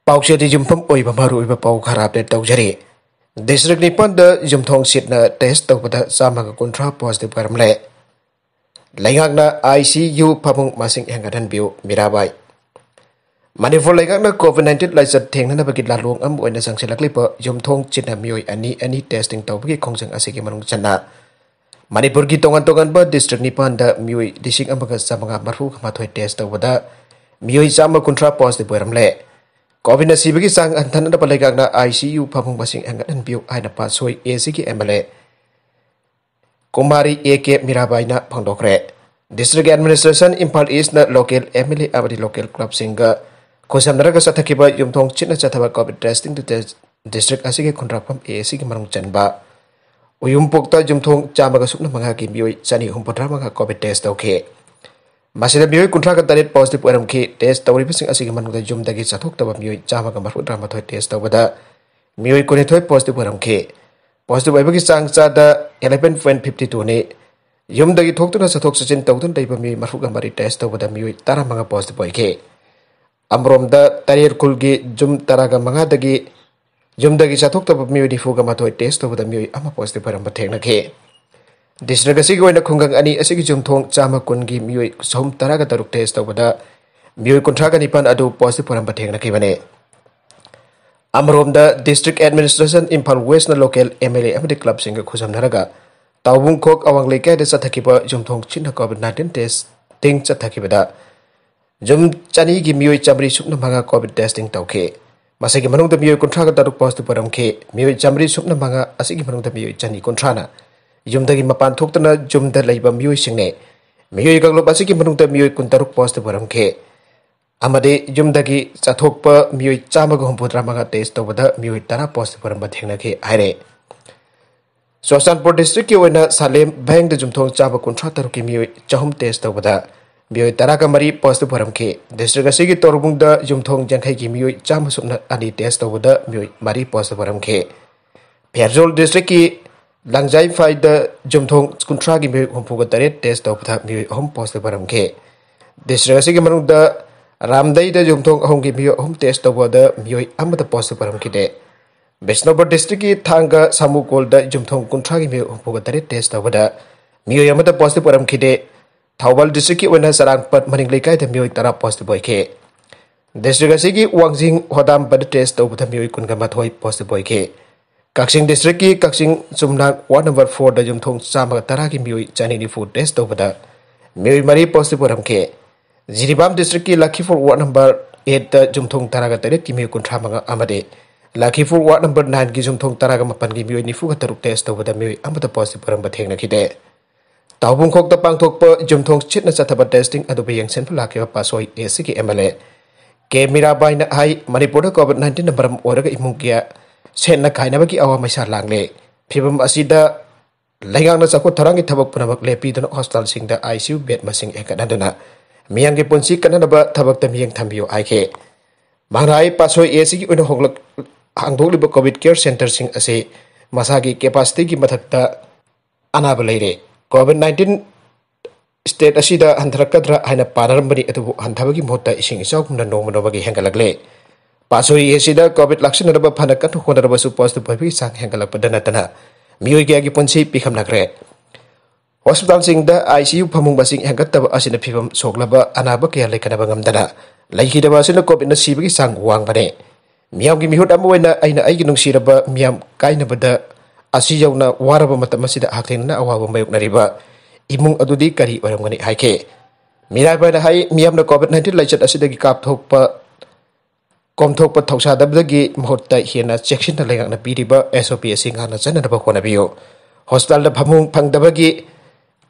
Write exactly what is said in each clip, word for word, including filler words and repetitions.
ꯄꯥꯎꯆꯦꯗ ꯌꯨꯝꯐꯝ ꯑꯣꯏꯕ ꯃꯔꯨꯑꯣꯏꯕ ꯄꯥꯎ ꯈꯔ ꯑꯞꯗꯦꯠ ꯇꯧꯖꯔꯤ꯫ ꯗꯤꯁꯇ꯭ꯔꯤꯛ ꯅꯤꯄꯥꯟꯗ ꯌꯨꯝꯊꯣꯡ ꯁꯤꯠꯅ ꯇꯦꯁ ꯇꯧꯕꯗ ꯆꯥꯝꯃꯒ ꯀꯨꯟꯊ꯭ꯔꯥ ꯄꯣꯖꯤꯇꯤꯚ ꯑꯣꯏꯔꯝꯂꯦ꯫ ꯂꯩꯉꯥꯛꯅ ꯑꯥꯏ ꯁꯤ ꯌꯨ ꯐꯃꯨꯡ ꯃꯁꯤꯡ ꯍꯦꯟꯒꯠꯍꯟꯕꯤꯌꯨ, ꯃꯤꯔꯥꯕꯥꯏ꯫ ꯃꯅꯤꯄꯨꯔ ꯂꯩꯉꯥꯛꯅ ꯀꯣꯚꯤꯗ ꯅꯥꯏꯟꯇꯤꯟ ꯂꯥꯏꯆꯠ ꯊꯦꯡꯅꯅꯕꯒꯤ ꯂꯥꯂꯣꯡ ꯑꯃ ꯑꯣꯏꯅ ꯆꯪꯁꯤꯜꯂꯛꯂꯤꯕ ꯌꯨꯝꯊꯣꯡ ꯆꯤꯠꯅ ꯃꯤꯑꯣꯏ ꯑꯅꯤ ꯑꯅꯤ ꯇꯦꯁꯇꯤꯡ ꯇꯧꯕꯒꯤ ꯈꯣꯡꯖꯪ ꯑꯁꯤꯒꯤ ꯃꯅꯨꯡ ꯆꯟꯅ ꯃꯅꯤꯄꯨꯔꯒꯤ ꯇꯣꯉꯥꯟ ꯇꯣꯉꯥꯟꯕ ꯗꯤꯁꯇ꯭ꯔꯤꯛ ꯅꯤꯄꯥꯟꯗ ꯃꯤꯑꯣꯏ ꯂꯤꯁꯤꯡ ꯑꯃꯒ ꯆꯥꯃꯉꯥ ꯃꯔꯤꯐꯨ ꯃꯥꯊꯣꯏ ꯇꯦꯁ ꯇꯧꯕꯗ ꯃꯤꯑꯣꯏ ꯆꯥꯝꯃ ꯀꯨꯟꯊ꯭ꯔꯥ ꯄꯣꯖꯤꯇꯤꯚ ꯑꯣꯏꯔꯝꯂꯦ꯫ ꯀꯣꯚꯤꯗꯅ ꯁꯤꯕꯒꯤ ꯆꯥꯡ ꯍꯟꯊꯅꯅꯕ ꯂꯩꯉꯥꯛꯅ ꯑꯥꯏ ꯁꯤ ꯌꯨ ꯐꯃꯨꯡ ꯃꯁꯤꯡ ꯍꯦꯟꯒꯠꯍꯟꯕꯤꯌꯨ ꯍꯥꯏꯅ ꯄꯥꯠꯁꯣꯏ ꯑꯦ ꯁꯤꯒꯤ M L A Kumari A K ꯃꯤꯔꯥꯕꯥꯏꯅ ꯐꯣꯡꯗꯣꯛꯈ꯭ꯔꯦ꯫ ꯗꯤꯁꯇ꯭ꯔꯤꯛ ꯑꯦꯗꯃꯤꯅꯤꯁꯇ꯭ꯔꯦꯁꯟ ꯏꯝꯐꯥꯜ ꯏꯁꯅ ꯂꯣꯀꯦꯜ ꯑꯦꯝ ꯑꯦꯜ ꯑꯦ ꯑꯃꯗꯤ ꯂꯣꯀꯦꯜ ꯀ꯭ꯂꯕꯁꯤꯡꯒ ꯈꯨꯠꯁꯝꯅꯔꯒ ꯆꯠꯊꯈꯤꯕ ꯌꯨꯝꯊꯣꯡ ꯆꯤꯠꯅ ꯆꯠꯊꯕ ꯀꯣꯚꯤꯗ ꯇꯦꯁꯇꯤꯡ ꯗꯤꯁꯇ꯭ꯔꯤꯛ ꯑꯁꯤꯒꯤ ꯈꯨꯟꯗ꯭ꯔꯥꯛꯐꯝ ꯑꯦ ꯁꯤꯒꯤ ꯃꯅꯨꯡ ꯆꯟꯕ ꯎꯌꯨꯝꯄꯣꯛꯇ ꯌꯨꯝꯊꯣꯡ ꯆꯥꯝꯃꯒ ꯁꯨꯞꯅ ꯃꯉꯥꯒꯤ ꯃꯤꯑꯣꯏ ꯆꯅꯤ ꯍꯨꯝꯐꯨꯇꯔꯥ ꯃꯉꯥ ꯀꯣꯚꯤꯗ ꯇꯦꯁ ꯇꯧꯈꯤ꯫ ꯃꯁꯤꯗ ꯃꯤꯑꯣꯏ ꯀꯨꯟꯊ꯭ꯔꯥꯒ ꯇꯔꯦꯠ ꯄꯣꯖꯤꯇꯤꯚ ꯑꯣꯏꯔꯝꯈꯤ꯫ ꯇꯦꯁ ꯇꯧꯔꯤꯕꯁꯤꯡ ꯑꯁꯤꯒꯤ ꯃꯅꯨꯡꯗ ꯌꯨꯝꯗꯒꯤ ꯆꯠꯊꯣꯛꯇꯕ ꯃꯤꯑꯣꯏ ꯆꯥꯝꯃꯒ ꯃꯔꯤꯐꯨꯇꯔꯥ ꯃꯥꯊꯣꯏ ꯇꯦꯁ ꯇꯧꯕꯗ ꯃꯤꯑꯣꯏ ꯀꯨꯟꯅꯤꯊꯣꯏ ꯄꯣꯖꯤꯇꯤꯚ ꯑꯣꯏꯔꯝꯈꯤ꯫ ꯄꯣꯖꯤꯇꯤꯚ ꯑꯣꯏꯕꯒꯤ ꯆꯥꯡ ꯆꯥꯗ eleven point fifty two ꯅꯤ꯫ ꯌꯨꯝꯗꯒꯤ ꯊꯣꯛꯇꯨꯅ ꯆꯠꯊꯣꯛ ꯆꯠꯁꯤꯟ ꯇꯧꯗꯨꯅ ꯂꯩꯕ ꯃꯤꯑꯣꯏ ꯃꯔꯤꯐꯨꯒ ꯃꯔꯤ ꯇꯦꯁ ꯇꯧꯕꯗ ꯃꯤꯑꯣꯏ ꯇꯔꯥꯃꯉꯥ ꯄꯣꯖꯤꯇꯤꯚ ꯑꯣꯏꯈꯤ꯫ ꯑꯃꯔꯣꯝꯗ ꯇꯔꯦꯠ ꯈꯨꯜꯒꯤ ꯌꯨꯝ ꯇꯔꯥꯒ ꯃꯉꯥꯗꯒꯤ ꯌꯨꯝꯗꯒꯤ ꯆꯠꯊꯣꯛꯇꯕ ꯃꯤꯑꯣꯏ ꯅꯤꯐꯨꯒ ꯃꯥꯊꯣꯏ ꯇꯦꯁ ꯇꯧꯕꯗ ꯃꯤꯑꯣꯏ ꯑꯃ ꯄꯣꯖꯤꯇꯤꯚ ꯑꯣꯏꯔꯝꯕ ꯊꯦꯡꯅꯈꯤ꯫ ꯗꯤꯁꯇ꯭ꯔꯤꯛ ꯑꯁꯤꯒꯤ ꯑꯣꯏꯅ ꯈꯨꯡꯒꯪ ꯑꯅꯤ ꯑꯁꯤꯒꯤ ꯌꯨꯝꯊꯣꯡ ꯆꯥꯝꯃ ꯀꯨꯟꯒꯤ ꯃꯤꯑꯣꯏ ꯆꯍꯨꯝ ꯇꯔꯥꯒ ꯇꯔꯨꯛ ꯇꯦꯁ ꯇꯧꯕꯗ ꯃꯤꯑꯣꯏ ꯀꯨꯟꯊ꯭ꯔꯥꯒ ꯅꯤꯄꯥꯟ ꯑꯗꯨ ꯄꯣꯖꯤꯇꯤꯚ ꯑꯣꯏꯔꯝꯕ ꯊꯦꯡꯅꯈꯤꯕꯅꯤ꯫ ꯑꯃꯔꯣꯝꯗ ꯗꯤꯁꯇ꯭ꯔꯤꯛ ꯑꯦꯗꯃꯤꯅꯤꯁꯇ꯭ꯔꯦꯁꯟ ꯏꯝꯐꯥꯜ ꯋꯦꯁꯅ ꯂꯣꯀꯦꯜ ꯑꯦꯝ ꯑꯦꯜ ꯑꯦ ꯑꯃꯗꯤ ꯀ꯭ꯂꯕꯁꯤꯡꯒ ꯈꯨꯠꯁꯝꯅꯔꯒ ꯇꯥꯎꯕꯨꯡꯈꯣꯛ ꯑꯋꯥꯡ ꯂꯩꯀꯥꯏꯗ ꯆꯠꯊꯈꯤꯕ ꯌꯨꯝꯊꯣꯡ ꯆꯤꯠꯅ ꯀꯣꯚꯤꯗ ꯅꯥꯏꯟꯇꯤꯟ ꯇꯦꯁꯇꯤꯡ ꯆꯠꯊꯈꯤꯕꯗ ꯌꯨꯝ ꯆꯅꯤꯒꯤ ꯃꯤꯑꯣꯏ ꯆꯥꯃꯔꯤ ꯁꯨꯞꯅ ꯃꯉꯥ ꯀꯣꯚꯤꯗ ꯇꯦꯁꯇꯤꯡ ꯇꯧꯈꯤ꯫ ꯃꯁꯤꯒꯤ ꯃꯅꯨꯡꯗ ꯃꯤꯑꯣꯏ ꯀꯨꯟꯊ꯭ꯔꯥꯒ ꯇꯔꯨꯛ ꯄꯣꯖꯤꯇꯤꯚ ꯑꯣꯏꯔꯝꯈꯤ꯫ ꯃꯤꯑꯣꯏ ꯆꯥꯃꯔꯤ ꯁꯨꯞꯅ ꯃꯉꯥ ꯑꯁꯤꯒꯤ ꯃꯅꯨꯡꯗ ꯃꯤꯑꯣꯏ ꯆꯅꯤ ꯀꯨꯟꯊ꯭ꯔꯥꯅ ꯌꯨꯝꯗꯒꯤ ꯃꯄꯥꯟ ꯊꯣꯛꯇꯨꯅ ꯌꯨꯝꯗ ꯂꯩꯕ ꯃꯤꯑꯣꯏꯁꯤꯡꯅꯤ꯫ ꯃꯤꯑꯣꯏ ꯀꯥꯡꯂꯨꯞ ꯑꯁꯤꯒꯤ ꯃꯅꯨꯡꯗ ꯃꯤꯑꯣꯏ ꯀꯨꯟꯇꯔꯨꯛ ꯄꯣꯖꯤꯇꯤꯚ ꯑꯣꯏꯔꯝꯈꯤ꯫ ꯑꯃꯗꯤ ꯌꯨꯝꯗꯒꯤ ꯆꯠꯊꯣꯛꯄ ꯃꯤꯑꯣꯏ ꯆꯥꯝꯃꯒ ꯍꯨꯝꯐꯨꯇꯔꯥ ꯃꯉꯥ ꯇꯦꯁ ꯇꯧꯕꯗ ꯃꯤꯑꯣꯏ ꯇꯔꯥ ꯄꯣꯖꯤꯇꯤꯚ ꯑꯣꯏꯔꯝꯕ ꯊꯦꯡꯅꯈꯤ ꯍꯥꯏꯔꯦ꯫ ꯆꯨꯔꯆꯥꯟꯄꯨꯔ ꯗꯤꯁꯇ꯭ꯔꯤꯛꯀꯤ ꯑꯣꯏꯅ ꯁꯥꯂꯦꯝ ꯚꯦꯡꯗ ꯌꯨꯝꯊꯣꯡ ꯆꯥꯝꯃ ꯀꯨꯟꯊ꯭ꯔꯥ ꯇꯔꯨꯛꯀꯤ ꯃꯤꯑꯣꯏ ꯆꯍꯨꯝ ꯇꯦꯁ ꯇꯧꯕꯗ ꯃꯤꯑꯣꯏ ꯇꯔꯥꯒ ꯃꯔꯤ ꯄꯣꯖꯤꯇꯤꯚ ꯑꯣꯏꯔꯝꯈꯤ꯫ ꯗꯤꯁꯇ꯭ꯔꯤꯛ ꯑꯁꯤꯒꯤ ꯇꯣꯔꯕꯨꯡꯗ ꯌꯨꯝꯊꯣꯡ ꯌꯥꯡꯈꯩꯒꯤ ꯃꯤꯑꯣꯏ ꯆꯥꯝꯃ ꯁꯨꯞꯅ ꯑꯅꯤ ꯇꯦꯁ ꯇꯧꯕꯗ ꯃꯤꯑꯣꯏ ꯃꯔꯤ ꯄꯣꯖꯤꯇꯤꯚ ꯑꯣꯏꯔꯝꯈꯤ꯫ ꯐꯦꯔꯖꯣꯜ ꯗꯤꯁꯇ꯭ꯔꯤꯛꯀꯤ ꯂꯥꯡꯖꯥꯏꯐꯥꯏꯗ ꯌꯨꯝꯊꯣꯡ ꯀꯨꯟꯊ꯭ꯔꯥꯒꯤ ꯃꯤꯑꯣꯏ ꯍꯨꯝꯐꯨꯒ ꯇꯔꯦꯠ ꯇꯦꯁ ꯇꯧꯕꯗ ꯃꯤꯑꯣꯏ ꯑꯍꯨꯝ ꯄꯣꯖꯤꯇꯤꯚ ꯑꯣꯏꯔꯝꯈꯤ꯫ ꯗꯤꯁꯇ꯭ꯔꯤꯛ ꯑꯁꯤꯒꯤ ꯃꯅꯨꯡꯗ ꯔꯥꯝꯗꯩꯗ ꯌꯨꯝꯊꯣꯡ ꯑꯍꯨꯝꯒꯤ ꯃꯤꯑꯣꯏ ꯑꯍꯨꯝ ꯇꯦꯁ ꯇꯧꯕꯗ ꯃꯤꯑꯣꯏ ꯑꯃꯠꯇ ꯄꯣꯖꯤꯇꯤꯚ ꯑꯣꯏꯔꯝꯈꯤꯗꯦ꯫ ꯕꯤꯁꯅꯨꯄꯨꯔ ꯗꯤꯁꯇ꯭ꯔꯤꯛꯀꯤ ꯊꯥꯡꯒ ꯁꯥꯃꯨꯀꯣꯜꯗ ꯌꯨꯝꯊꯣꯡ ꯀꯨꯟꯊ꯭ꯔꯥꯒꯤ ꯃꯤꯑꯣꯏ ꯍꯨꯝꯐꯨꯒ ꯇꯔꯦꯠ ꯇꯦꯁ ꯇꯧꯕꯗ ꯃꯤꯑꯣꯏ ꯑꯃꯠꯇ ꯄꯣꯖꯤꯇꯤꯚ ꯑꯣꯏꯔꯝꯈꯤꯗꯦ꯫ ꯊꯧꯕꯥꯜ ꯗꯤꯁꯇ꯭ꯔꯤꯛꯀꯤ ꯑꯣꯏꯅ ꯆꯔꯥꯡꯄꯠ ꯃꯅꯤꯡ ꯂꯩꯀꯥꯏꯗ ꯃꯤꯑꯣꯏ ꯇꯔꯥ ꯄꯣꯖꯤꯇꯤꯚ ꯑꯣꯏꯈꯤ꯫ ꯗꯤꯁꯇ꯭ꯔꯤꯛ ꯑꯁꯤꯒꯤ ꯋꯥꯡꯖꯤꯡ ꯍꯣꯗꯥꯝꯕꯗ ꯇꯦꯁ ꯇꯧꯕꯗ ꯃꯤꯑꯣꯏ ꯀꯨꯟꯒ ꯃꯥꯊꯣꯏ ꯄꯣꯖꯤꯇꯤꯚ ꯑꯣꯏꯈꯤ꯫ ꯀꯛꯆꯤꯡ ꯗꯤꯁꯇ꯭ꯔꯤꯛꯀꯤ ꯀꯛꯆꯤꯡ ꯆꯨꯝꯅꯥꯛ ꯋꯥꯔꯗ ꯅꯝꯕꯔ ꯐꯣꯔꯗ ꯌꯨꯝꯊꯣꯡ ꯆꯥꯝꯃꯒ ꯇꯔꯥꯒꯤ ꯃꯤꯑꯣꯏ ꯆꯅꯤ ꯅꯤꯐꯨ ꯇꯦꯁ ꯇꯧꯕꯗ ꯃꯤꯑꯣꯏ ꯃꯔꯤ ꯄꯣꯖꯤꯇꯤꯚ ꯑꯣꯏꯔꯝꯈꯤ꯫ ꯖꯤꯔꯤꯕꯥꯝ ꯗꯤꯁꯇ꯭ꯔꯤꯛꯀꯤ ꯂꯈꯤꯄꯨꯔ ꯋꯥꯔꯗ ꯅꯝꯕꯔ ꯑꯩꯠꯇ ꯌꯨꯝꯊꯣꯡ ꯇꯔꯥꯒ ꯇꯔꯦꯠꯀꯤ ꯃꯤꯑꯣꯏ ꯀꯨꯟꯊ꯭ꯔꯥ ꯃꯉꯥ ꯑꯃꯗꯤ ꯂꯈꯤꯄꯨꯔ ꯋꯥꯔꯗ ꯅꯝꯕꯔ ꯅꯥꯏꯟꯒꯤ ꯌꯨꯝꯊꯣꯡ ꯇꯔꯥꯒ ꯃꯥꯄꯟꯒꯤ ꯃꯤꯑꯣꯏ ꯅꯤꯐꯨꯒ ꯇꯔꯨꯛ ꯇꯦꯁ ꯇꯧꯕꯗ ꯃꯤꯑꯣꯏ ꯑꯃꯠꯇ ꯄꯣꯖꯤꯇꯤꯚ ꯑꯣꯏꯔꯝꯕ ꯊꯦꯡꯅꯈꯤꯗꯦ꯫ ꯇꯥꯎꯕꯨꯡꯈꯣꯛꯇ ꯄꯥꯡꯊꯣꯛꯄ ꯌꯨꯝꯊꯣꯡ ꯁꯤꯠꯅ ꯆꯠꯊꯕ ꯇꯦꯁꯇꯤꯡ ꯑꯗꯨꯕꯨ ꯌꯦꯡꯁꯤꯟꯕ ꯂꯥꯛꯈꯤꯕ ꯄꯥꯠꯁꯣꯏ ꯑꯦꯁꯤꯒꯤ ꯑꯦꯝ ꯑꯦꯜ ꯑꯦ ꯀꯦ ꯃꯤꯔꯥꯕꯥꯏꯅ ꯍꯥꯏ, ꯃꯅꯤꯄꯨꯔꯗ ꯀꯣꯚꯤꯗ ꯅꯥꯏꯟꯇꯤꯟꯅ ꯃꯔꯝ ꯑꯣꯏꯔꯒ ꯏꯃꯨꯡ ꯀꯌꯥ ꯁꯦꯟꯅ ꯀꯥꯏꯅꯕꯒꯤ ꯑꯋꯥ ꯃꯩꯁꯥ ꯂꯥꯡꯂꯦ꯫ ꯐꯤꯚꯝ ꯑꯁꯤꯗ ꯂꯩꯉꯥꯛꯅ ꯆꯥꯎꯈꯠ ꯊꯧꯔꯥꯡꯒꯤ ꯊꯕꯛ ꯄꯨꯝꯅꯃꯛ ꯂꯦꯞꯄꯤꯗꯨꯅ ꯍꯣꯁꯄꯤꯇꯥꯜꯁꯤꯡꯗ ꯑꯥꯏ ꯁꯤ ꯌꯨ ꯕꯦꯗ ꯃꯁꯤꯡ ꯍꯦꯟꯒꯠꯍꯟꯗꯨꯅ ꯃꯤꯌꯥꯝꯒꯤ ꯄꯨꯟꯁꯤ ꯀꯟꯅꯅꯕ ꯊꯕꯛꯇ ꯃꯤꯠꯌꯦꯡ ꯊꯝꯕꯤꯌꯨ ꯍꯥꯏꯈꯤ꯫ ꯃꯍꯥꯛꯅ ꯍꯥꯏ, ꯄꯥꯠꯁꯣꯏ ꯑꯦꯁꯤꯒꯤ ꯑꯣꯏꯅ ꯍꯣꯡꯂꯛ-, ꯍꯥꯡꯗꯣꯛꯂꯤꯕ ꯀꯣꯚꯤꯗ ꯀꯦꯌꯔ ꯁꯦꯟꯇꯔꯁꯤꯡ ꯑꯁꯤ ꯃꯁꯥꯒꯤ ꯀꯦꯄꯥꯁꯤꯇꯤꯒꯤ ꯃꯊꯛꯇ ꯑꯅꯥꯕ ꯂꯩꯔꯦ꯫ ꯀꯣꯚꯤꯗ ꯅꯥꯏꯟꯇꯤꯟ ꯁ꯭ꯇꯦꯠ ꯑꯁꯤꯗ ꯍꯟꯊꯔꯛꯀꯗ꯭ꯔꯥ ꯍꯥꯏꯅ ꯄꯥꯅꯔꯝꯕꯅꯤ, ꯑꯗꯨꯕꯨ ꯍꯟꯊꯕꯒꯤ ꯃꯍꯨꯠꯇ ꯏꯁꯤꯡ ꯏꯆꯥꯎꯒꯨꯝꯅ ꯅꯣꯡꯃ ꯅꯣꯡꯃꯒꯤ ꯍꯦꯟꯒꯠꯂꯛꯂꯦ꯫ ꯄꯥꯠꯁꯣꯏ ꯑꯁꯤꯗ ꯀꯣꯚꯤꯗ ꯂꯥꯛꯁꯤꯟꯅꯅꯕ ꯐꯅ ꯀꯟꯅ ꯍꯣꯠꯅꯔꯕꯁꯨ ꯄꯣꯖꯤꯇꯤꯚ ꯑꯣꯏꯕꯒꯤ ꯆꯥꯡ ꯍꯦꯟꯒꯠꯂꯛꯄꯗ ꯅꯠꯇꯅ ꯃꯤꯑꯣꯏ ꯀꯌꯥꯒꯤ ꯄꯨꯟꯁꯤ ꯄꯤꯈꯝꯅꯈ꯭ꯔꯦ꯫ ꯍꯣꯁꯄꯤꯇꯥꯜꯁꯤꯡꯗ ꯑꯥꯏ ꯁꯤ ꯌꯨ ꯐꯃꯨꯡ ꯃꯁꯤꯡ ꯍꯦꯟꯒꯠꯇꯕ ꯑꯁꯤꯅ ꯐꯤꯚꯝ ꯁꯣꯛꯂꯕ ꯑꯅꯥꯕ ꯀꯌꯥ ꯂꯩꯈꯠꯅꯕ ꯉꯝꯗꯅ ꯂꯩꯈꯤꯗꯕ ꯑꯁꯤꯅ ꯀꯣꯚꯤꯗꯅ ꯁꯤꯕꯒꯤ ꯆꯥꯡ ꯋꯥꯡꯕꯅꯦ꯫ ꯃꯤꯌꯥꯝꯒꯤ ꯃꯤꯍꯨꯠ ꯑꯃ ꯑꯣꯏꯅ ꯑꯩꯅ ꯑꯩꯒꯤ ꯅꯨꯡꯁꯤꯔꯕ ꯃꯤꯌꯥꯝ ꯀꯥꯏꯅꯕꯗ ꯑꯁꯤ ꯌꯧꯅ ꯋꯥꯔꯕ ꯃꯇꯝ ꯑꯁꯤꯗ ꯍꯛꯊꯦꯡꯅꯅ ꯑꯋꯥꯕ ꯃꯥꯌꯣꯛꯅꯔꯤꯕ ꯏꯃꯨꯡ ꯑꯗꯨꯗꯤ ꯀꯔꯤ ꯑꯣꯏꯔꯝꯒꯅꯤ ꯍꯥꯏꯈꯤ꯫ ꯃꯤꯔꯥꯕꯥꯏꯅ ꯍꯥꯏ, ꯃꯤꯌꯥꯝꯅ ꯀꯣꯚꯤꯗ ꯅꯥꯏꯟꯇꯤꯟ ꯂꯥꯏꯆꯠ ꯑꯁꯤꯗꯒꯤ ꯀꯥꯞꯊꯣꯛꯄ, ꯀꯣꯝꯊꯣꯛꯄ ꯊꯧꯁꯥꯗꯕꯗꯒꯤ ꯃꯍꯨꯠꯇ ꯍꯦꯟꯅ ꯆꯦꯛꯁꯤꯟꯅ ꯂꯩꯉꯥꯛꯅ ꯄꯤꯔꯤꯕ ꯑꯦꯁ ꯑꯣ ꯄꯤ ꯑꯁꯤ ꯉꯥꯛꯅ ꯆꯠꯅꯅꯕ ꯍꯣꯠꯅꯕꯤꯌꯨ꯫ ꯍꯣꯁꯄꯤꯇꯥꯜꯗ ꯐꯃꯨꯡ ꯐꯪꯗꯕꯒꯤ,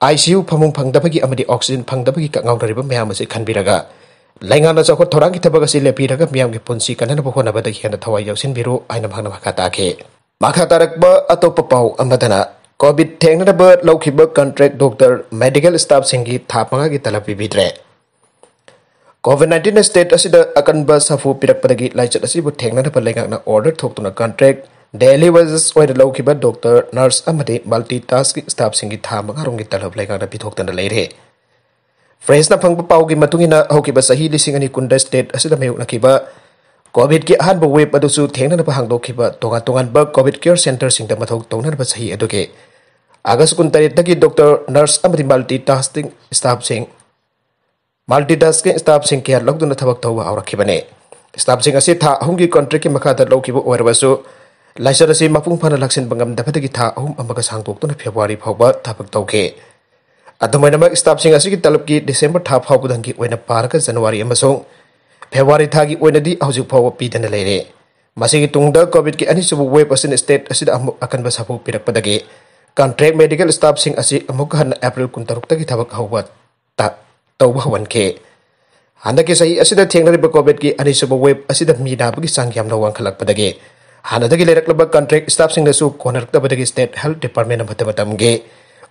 ꯑꯥꯏ ꯁꯤ ꯌꯨ ꯐꯃꯨꯡ ꯐꯪꯗꯕꯒꯤ ꯑꯃꯗꯤ ꯑꯣꯛꯁꯤꯖꯦꯟ ꯐꯪꯗꯕꯒꯤ ꯀꯛꯉꯥꯎꯅꯔꯤꯕ ꯃꯌꯥꯝ ꯑꯁꯤ ꯈꯟꯕꯤꯔꯒ ꯂꯩꯉꯥꯛꯅ ꯆꯥꯎꯈꯠ ꯊꯧꯔꯥꯡꯒꯤ ꯊꯕꯛ ꯑꯁꯤ ꯂꯦꯞꯄꯤꯔꯒ ꯃꯤꯌꯥꯝꯒꯤ ꯄꯨꯟꯁꯤ ꯀꯟꯅꯅꯕ ꯍꯣꯠꯅꯕꯗ ꯍꯦꯟꯅ ꯊꯋꯥꯏ ꯌꯥꯎꯁꯤꯟꯕꯤꯔꯨ ꯍꯥꯏꯅ ꯃꯍꯥꯛꯅ ꯃꯈꯥ ꯇꯥꯈꯤ꯫ ꯃꯈꯥ ꯇꯥꯔꯛꯄ ꯑꯇꯣꯞꯄ ꯄꯥꯎ ꯑꯃꯗꯅ, ꯀꯣꯚꯤꯗ ꯊꯦꯡꯅꯅꯕ ꯂꯧꯈꯤꯕ ꯀꯟꯇ꯭ꯔꯦꯛ ꯗꯣꯛꯇꯔ, ꯃꯦꯗꯤꯀꯦꯜ ꯁ꯭ꯇꯥꯐꯁꯤꯡꯒꯤ ꯊꯥ ꯃꯉꯥꯒꯤ ꯇꯂꯕ ꯄꯤꯕꯤꯗ꯭ꯔꯦ꯫ ꯀꯣꯚꯤꯗ ꯅꯥꯏꯟꯇꯤꯟꯅ ꯁ꯭ꯇꯦꯠ ꯑꯁꯤꯗ ꯑꯀꯟꯕ ꯁꯥꯐꯨ ꯄꯤꯔꯛꯄꯗꯒꯤ ꯂꯥꯏꯆꯠ ꯑꯁꯤꯕꯨ ꯊꯦꯡꯅꯅꯕ ꯂꯩꯉꯥꯛꯅ ꯑꯣꯔꯗꯔ ꯊꯣꯛꯇꯨꯅ ꯀꯟꯇ꯭ꯔꯦꯛ ꯗꯦꯂꯤ ꯋꯦꯖꯦꯁ ꯑꯣꯏꯅ ꯂꯧꯈꯤꯕ ꯗꯣꯛꯇꯔ, ꯅꯔꯁ ꯑꯃꯗꯤ ꯃꯜꯇꯤ ꯇꯥꯁꯀꯤꯡ ꯁ꯭ꯇꯥꯐꯁꯤꯡꯒꯤ ꯊꯥ ꯃꯉꯥꯔꯣꯝꯒꯤ ꯇꯂꯕ ꯂꯩꯉꯥꯛꯅ ꯄꯤꯊꯣꯛꯇꯅ ꯂꯩꯔꯦ꯫ ꯄ꯭ꯔꯦꯁꯅ ꯐꯪꯕ ꯄꯥꯎꯒꯤ ꯃꯇꯨꯡ ꯏꯟꯅ, ꯍꯧꯈꯤꯕ ꯆꯍꯤ ꯂꯤꯁꯤꯡ ꯑꯅꯤ ꯀꯨꯟꯗ ꯁ꯭ꯇꯦꯠ ꯑꯁꯤꯗ ꯃꯥꯌꯣꯛꯅꯈꯤꯕ ꯀꯣꯚꯤꯗꯀꯤ ꯑꯍꯥꯟꯕ ꯋꯦꯕ ꯑꯗꯨꯁꯨ ꯊꯦꯡꯅꯅꯕ ꯍꯥꯡꯗꯣꯛꯈꯤꯕ ꯇꯣꯉꯥꯟ ꯇꯣꯉꯥꯟꯕ ꯀꯣꯚꯤꯗ ꯀꯦꯌꯔ ꯁꯦꯟꯇꯔꯁꯤꯡꯗ ꯃꯊꯧ ꯇꯧꯅꯅꯕ ꯆꯍꯤ ꯑꯗꯨꯒꯤ ꯑꯥꯒꯁ ꯀꯨꯟꯇꯔꯦꯠꯇꯒꯤ ꯗꯣꯛꯇꯔ, ꯅꯔꯁ ꯑꯃꯗꯤ ꯃꯜꯇꯤ ꯇꯥꯁꯀꯤꯡ ꯁ꯭ꯇꯥꯐꯁꯤꯡ, ꯃꯜꯇꯤ ꯇꯥꯁꯀꯤꯡ ꯁ꯭ꯇꯥꯐꯁꯤꯡ ꯀꯌꯥ ꯂꯧꯗꯨꯅ ꯊꯕꯛ ꯇꯧꯕ ꯍꯧꯔꯛꯈꯤꯕꯅꯤ꯫ ꯁ꯭ꯇꯥꯐꯁꯤꯡ ꯑꯁꯤ ꯊꯥ ꯑꯍꯨꯝꯒꯤ ꯀꯣꯟꯇ꯭ꯔꯦꯛꯀꯤ ꯃꯈꯥꯗ ꯂꯧꯈꯤꯕ ꯑꯣꯏꯔꯕꯁꯨ, ꯂꯥꯏꯆꯠ ꯑꯁꯤ ꯃꯄꯨꯡ ꯐꯥꯅ ꯂꯥꯛꯁꯤꯟꯕ ꯉꯝꯗꯕꯗꯒꯤ ꯊꯥ ꯑꯍꯨꯝ ꯑꯃꯒ ꯁꯥꯡꯗꯣꯛꯇꯨꯅ ꯐꯦꯕ꯭ꯔꯨꯋꯥꯔꯤ ꯐꯥꯎꯕ ꯊꯕꯛ ꯇꯧꯈꯤ꯫ ꯑꯗꯨꯝ ꯑꯣꯏꯅꯃꯛ, ꯁ꯭ꯇꯥꯐꯁꯤꯡ ꯑꯁꯤꯒꯤ ꯇꯂꯕꯀꯤ ꯗꯤꯁꯦꯝꯕꯔ ꯊꯥ ꯐꯥꯎꯕꯗꯪꯒꯤ ꯑꯣꯏꯅ ꯄꯥꯔꯒ ꯖꯅꯋꯥꯔꯤ ꯑꯃꯁꯨꯡ ꯐꯦꯕ꯭ꯔꯨꯋꯥꯔꯤ ꯊꯥꯒꯤ ꯑꯣꯏꯅꯗꯤ ꯍꯧꯖꯤꯛ ꯐꯥꯎꯕ ꯄꯤꯗꯅ ꯂꯩꯔꯦ꯫ ꯃꯁꯤꯒꯤ ꯇꯨꯡꯗ ꯀꯣꯚꯤꯗꯀꯤ ꯑꯅꯤꯁꯨꯕ ꯋꯦꯕ ꯑꯁꯤꯅ ꯁ꯭ꯇꯦꯠ ꯑꯁꯤꯗ ꯑꯃꯨꯛ ꯑꯀꯟꯕ ꯁꯥꯐꯨ ꯄꯤꯔꯛꯄꯗꯒꯤ ꯀꯟꯇ꯭ꯔꯦꯛ ꯃꯦꯗꯤꯀꯦꯜ ꯁ꯭ꯇꯥꯐꯁꯤꯡ ꯑꯁꯤ ꯑꯃꯨꯛ ꯍꯟꯅ ꯑꯦꯄ꯭ꯔꯤꯜ ꯀꯨꯟꯇꯔꯨꯛꯇꯒꯤ ꯊꯕꯛ ꯍꯧꯕ ꯇ-, ꯇꯧꯕ ꯍꯧꯍꯟꯈꯤ꯫ ꯍꯟꯗꯛꯀꯤ ꯆꯍꯤ ꯑꯁꯤꯗ ꯊꯦꯡꯅꯔꯤꯕ ꯀꯣꯚꯤꯗꯀꯤ ꯑꯅꯤꯁꯨꯕ ꯋꯦꯕ ꯑꯁꯤꯗ ꯃꯤ ꯅꯥꯕꯒꯤ ꯆꯥꯡ ꯌꯥꯝꯅ ꯋꯥꯡꯈꯠꯂꯛꯄꯗꯒꯤ ꯍꯥꯟꯅꯗꯒꯤ ꯂꯩꯔꯛꯂꯕ ꯀꯟꯇ꯭ꯔꯦꯛ ꯁ꯭ꯇꯥꯐꯁꯤꯡꯅꯁꯨ ꯀꯣꯟꯅꯔꯛꯇꯕꯗꯒꯤ ꯁ꯭ꯇꯦꯠ ꯍꯦꯜꯊ ꯗꯤꯄꯥꯔꯠꯃꯦꯟꯅ ꯃꯇꯝ ꯃꯇꯝꯒꯤ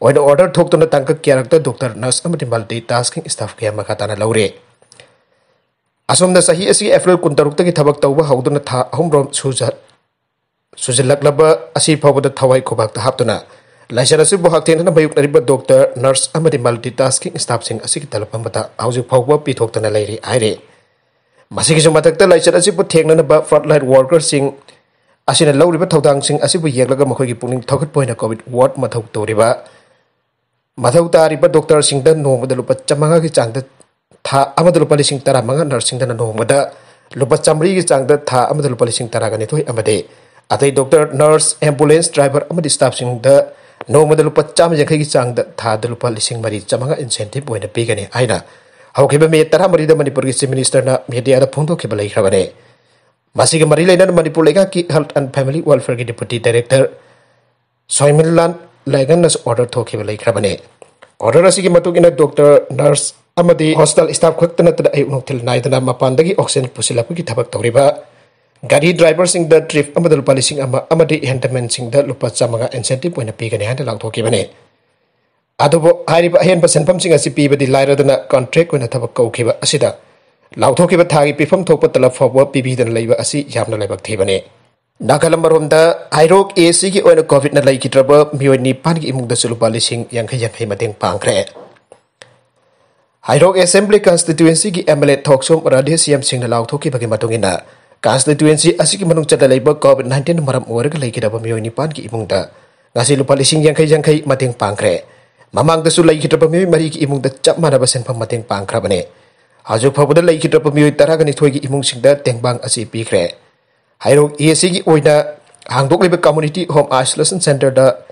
ꯑꯣꯏꯅ ꯑꯣꯔꯗꯔ ꯊꯣꯛꯇꯨꯅ ꯇꯥꯡꯀꯛ ꯀꯌꯥꯔꯛꯇ ꯗꯣꯛꯇꯔ, ꯅꯔꯁ ꯑꯃꯗꯤ ꯃꯜꯇꯤ ꯇꯥꯁꯀꯤꯡ ꯁ꯭ꯇꯥꯐ ꯀꯌꯥ ꯃꯈꯥ ꯇꯥꯅ ꯂꯧꯔꯦ꯫ ꯑꯁꯣꯝꯅ ꯆꯍꯤ ꯑꯁꯤꯒꯤ ꯑꯦꯄ꯭ꯔꯤꯜ ꯀꯨꯟꯇꯔꯨꯛꯇꯒꯤ ꯊꯕꯛ ꯇꯧꯕ ꯍꯧꯗꯨꯅ ꯊꯥ ꯑꯍꯨꯝꯔꯣꯝ ꯁꯨꯖ-, ꯁꯨꯖꯤꯜꯂꯛꯂꯕ ꯑꯁꯤ ꯐꯥꯎꯕꯗ ꯊꯋꯥꯏ ꯈꯨꯕꯥꯛꯇ ꯍꯥꯞꯇꯨꯅ ꯂꯥꯏꯆꯠ ꯑꯁꯤꯕꯨ ꯍꯛꯊꯦꯡꯅꯅ ꯃꯥꯌꯣꯛꯅꯔꯤꯕ ꯗꯣꯛꯇꯔ, ꯅꯔꯁ ꯑꯃꯗꯤ ꯃꯜꯇꯤ ꯇꯥꯁꯀꯤꯡ ꯁ꯭ꯇꯥꯐꯁꯤꯡ ꯑꯁꯤꯒꯤ ꯇꯂꯕ ꯑꯃꯠꯇ ꯍꯧꯖꯤꯛ ꯐꯥꯎꯕ ꯄꯤꯊꯣꯛꯇꯅ ꯂꯩꯔꯤ ꯍꯥꯏꯔꯤ꯫ ꯃꯁꯤꯒꯤꯁꯨ ꯃꯊꯛꯇ, ꯂꯥꯏꯆꯠ ꯑꯁꯤꯕꯨ ꯊꯦꯡꯅꯅꯕ ꯐ꯭ꯔꯟꯠꯂꯥꯏꯟ ꯋꯥꯔꯀꯔꯁꯤꯡ ꯑꯁꯤꯅ ꯂꯧꯔꯤꯕ ꯊꯧꯗꯥꯡꯁꯤꯡ ꯑꯁꯤꯕꯨ ꯌꯦꯡꯂꯒ ꯃꯈꯣꯏꯒꯤ ꯄꯨꯛꯅꯤꯡ ꯊꯧꯒꯠꯄ ꯑꯣꯏꯅ ꯀꯣꯚꯤꯗ ꯋꯥꯔꯗ ꯃꯊꯧ ꯇꯧꯔꯤꯕ, ꯃꯊꯧ ꯇꯥꯔꯤꯕ ꯗꯣꯛꯇꯔꯁꯤꯡꯗ ꯅꯣꯡꯃꯗ ꯂꯨꯄꯥ ꯆꯥꯃꯉꯥꯒꯤ ꯆꯥꯡꯗ, ꯊꯥ ꯑꯃꯗ ꯂꯨꯄꯥ ꯂꯤꯁꯤꯡ ꯇꯔꯥꯃꯉꯥ, ꯅꯔꯁꯁꯤꯡꯗꯅ ꯅꯣꯡꯃꯗ ꯂꯨꯄꯥ ꯆꯥꯃꯔꯤꯒꯤ ꯆꯥꯡꯗ, ꯊꯥ ꯑꯃꯗ ꯂꯨꯄꯥ ꯂꯤꯁꯤꯡ ꯇꯔꯥꯒ ꯅꯤꯊꯣꯏ ꯑꯃꯗꯤ ꯑꯇꯩ ꯗꯣꯛꯇꯔ, ꯅꯔꯁ, ꯑꯦꯝꯕꯨꯂꯦꯟꯁ ꯗ꯭ꯔꯥꯏꯚꯔ ꯑꯃꯗꯤ ꯁ꯭ꯇꯥꯐꯁꯤꯡꯗ ꯅꯣꯡꯃꯗ ꯂꯨꯄꯥ ꯆꯥꯝꯃ ꯌꯥꯡꯈꯩꯒꯤ ꯆꯥꯡꯗ, ꯊꯥꯗ ꯂꯨꯄꯥ ꯂꯤꯁꯤꯡ ꯃꯔꯤ ꯆꯥꯃꯉꯥ ꯏꯟꯁꯦꯟꯇꯤꯚ ꯑꯣꯏꯅ ꯄꯤꯒꯅꯤ ꯍꯥꯏꯅ ꯍꯧꯈꯤꯕ ꯃꯦ ꯇꯔꯥꯃꯔꯤꯗ ꯃꯅꯤꯄꯨꯔꯒꯤ ꯆꯤꯐ ꯃꯤꯅꯤꯁꯇꯔꯅ ꯃꯤꯗꯤꯌꯥꯗ ꯐꯣꯡꯗꯣꯛꯈꯤꯕ ꯂꯩꯈ꯭ꯔꯕꯅꯤ꯫ ꯃꯁꯤꯒ ꯃꯔꯤ ꯂꯩꯅꯅ ꯃꯅꯤꯄꯨꯔ ꯂꯩꯉꯥꯛꯀꯤ ꯍꯦꯜꯊ ꯑꯦꯟꯗ ꯐꯦꯃꯤꯂꯤ ꯋꯦꯜꯐꯤꯌꯔꯒꯤ ꯗꯦꯄꯨꯇꯤ ꯗꯥꯏꯔꯦꯛꯇꯔ ꯁꯣꯏꯃꯤꯟꯂꯥꯜ ꯂꯥꯏꯒꯟꯅꯁꯨ ꯑꯣꯔꯗꯔ ꯊꯣꯛꯈꯤꯕ ꯂꯩꯈ꯭ꯔꯕꯅꯤ꯫ ꯑꯣꯔꯗꯔ ꯑꯁꯤꯒꯤ ꯃꯇꯨꯡ ꯏꯟꯅ ꯗꯣꯛꯇꯔ, ꯅꯔꯁ ꯑꯃꯗꯤ ꯍꯣꯁꯄꯤꯇꯥꯜ ꯁ꯭ꯇꯥꯐ ꯈꯛꯇ ꯅꯠꯇꯅ ꯑꯌꯨꯛ ꯅꯨꯡꯊꯤꯜ ꯅꯥꯏꯗꯅ ꯃꯄꯥꯟꯗꯒꯤ ꯑꯣꯛꯁꯤꯖꯦꯟ ꯄꯨꯁꯤꯜꯂꯛꯄꯒꯤ ꯊꯕꯛ ꯇꯧꯔꯤꯕ ꯒꯥꯔꯤ ꯗ꯭ꯔꯥꯏꯚꯔꯁꯤꯡꯗ ꯇ꯭ꯔꯤꯞ ꯑꯃꯗ ꯂꯨꯄꯥ ꯂꯤꯁꯤꯡ ꯑꯃ ꯑꯃꯗꯤ ꯍꯦꯟꯗꯃꯦꯟꯁꯤꯡꯗ ꯂꯨꯄꯥ ꯆꯥꯃꯉꯥ ꯏꯟꯁꯦꯟꯇꯤꯚ ꯑꯣꯏꯅ ꯄꯤꯒꯅꯤ ꯍꯥꯏꯅ ꯂꯥꯎꯊꯣꯛꯈꯤꯕꯅꯤ꯫ ꯑꯗꯨꯕꯨ ꯍꯥꯏꯔꯤꯕ ꯑꯍꯦꯟꯕ ꯁꯦꯟꯐꯝꯁꯤꯡ ꯑꯁꯤ ꯄꯤꯕꯗꯤ ꯂꯥꯏꯔꯗꯅ, ꯀꯟꯇ꯭ꯔꯦꯛ ꯑꯣꯏꯅ ꯊꯕꯛ ꯀꯧꯈꯤꯕ ꯑꯁꯤꯗ ꯂꯥꯎꯊꯣꯛꯈꯤꯕ ꯊꯥꯒꯤ ꯄꯤꯐꯝ ꯊꯣꯛꯄ ꯇꯂꯕ ꯐꯥꯎꯕ ꯄꯤꯕꯤꯗꯅ ꯂꯩꯕ ꯑꯁꯤ ꯌꯥꯝꯅ ꯂꯥꯏꯕꯛ ꯊꯤꯕꯅꯤ꯫ ꯅꯥꯒꯥꯂꯝ ꯑꯃꯔꯣꯝꯗ, ꯍꯩꯔꯣꯛ ꯑꯦ ꯁꯤꯒꯤ ꯑꯣꯏꯅ ꯀꯣꯚꯤꯗꯅ ꯂꯩꯈꯤꯗ꯭ꯔꯕ ꯃꯤꯑꯣꯏ ꯅꯤꯄꯥꯟꯒꯤ ꯏꯃꯨꯡꯗꯁꯨ ꯂꯨꯄꯥ ꯂꯤꯁꯤꯡ ꯌꯥꯡꯈꯩ ꯌꯥꯡꯈꯩ ꯃꯇꯦꯡ ꯄꯥꯡꯈ꯭ꯔꯦ꯫ ꯍꯩꯔꯣꯛ Assembly Constituencyꯒꯤ MLA ꯊꯣꯛꯆꯣꯝ ꯔꯥꯙꯦꯁ꯭ꯌꯥꯝ ꯁꯤꯡꯅ ꯂꯥꯎꯊꯣꯛꯈꯤꯕꯒꯤ ꯃꯇꯨꯡ ꯏꯟꯅ, Constituency ꯑꯁꯤꯒꯤ ꯃꯅꯨꯡ ꯆꯟꯅ ꯂꯩꯕ COVID nineteen ꯃꯔꯝ ꯑꯣꯏꯔꯒ ꯂꯩꯈꯤꯗꯕ ꯃꯤꯑꯣꯏ ꯅꯤꯄꯥꯟꯒꯤ ꯏꯃꯨꯡꯗ ꯉꯁꯤ ꯂꯨꯄꯥ ꯂꯤꯁꯤꯡ ꯌꯥꯡꯈꯩ ꯌꯥꯡꯈꯩ ꯃꯇꯦꯡ ꯄꯥꯡꯈ꯭ꯔꯦ꯫ ꯃꯃꯥꯡꯗꯁꯨ ꯂꯩꯈꯤꯗ꯭ꯔꯕ ꯃꯤꯑꯣꯏ ꯃꯔꯤꯒꯤ ꯏꯃꯨꯡꯗ ꯆꯞ ꯃꯥꯟꯅꯕ ꯁꯦꯟꯐꯝ ꯃꯇꯦꯡ ꯄꯥꯡꯈ꯭ꯔꯕꯅꯤ꯫ ꯍꯧꯖꯤꯛ ꯐꯥꯎꯕꯗ ꯂꯩꯈꯤꯗ꯭ꯔꯕ ꯃꯤꯑꯣꯏ ꯇꯔꯥꯅꯤꯊꯣꯏꯒꯤ ꯏꯃꯨꯡꯁꯤꯡꯗ ꯇꯦꯡꯕꯥꯡ ꯑꯁꯤ ꯄꯤꯈ꯭ꯔꯦ꯫ ꯍꯩꯔꯣꯛ ACꯒꯤ ꯑꯣꯏꯅ ꯍꯥꯡꯗꯣꯛꯂꯤꯕ Community Home Isolation Centreꯗ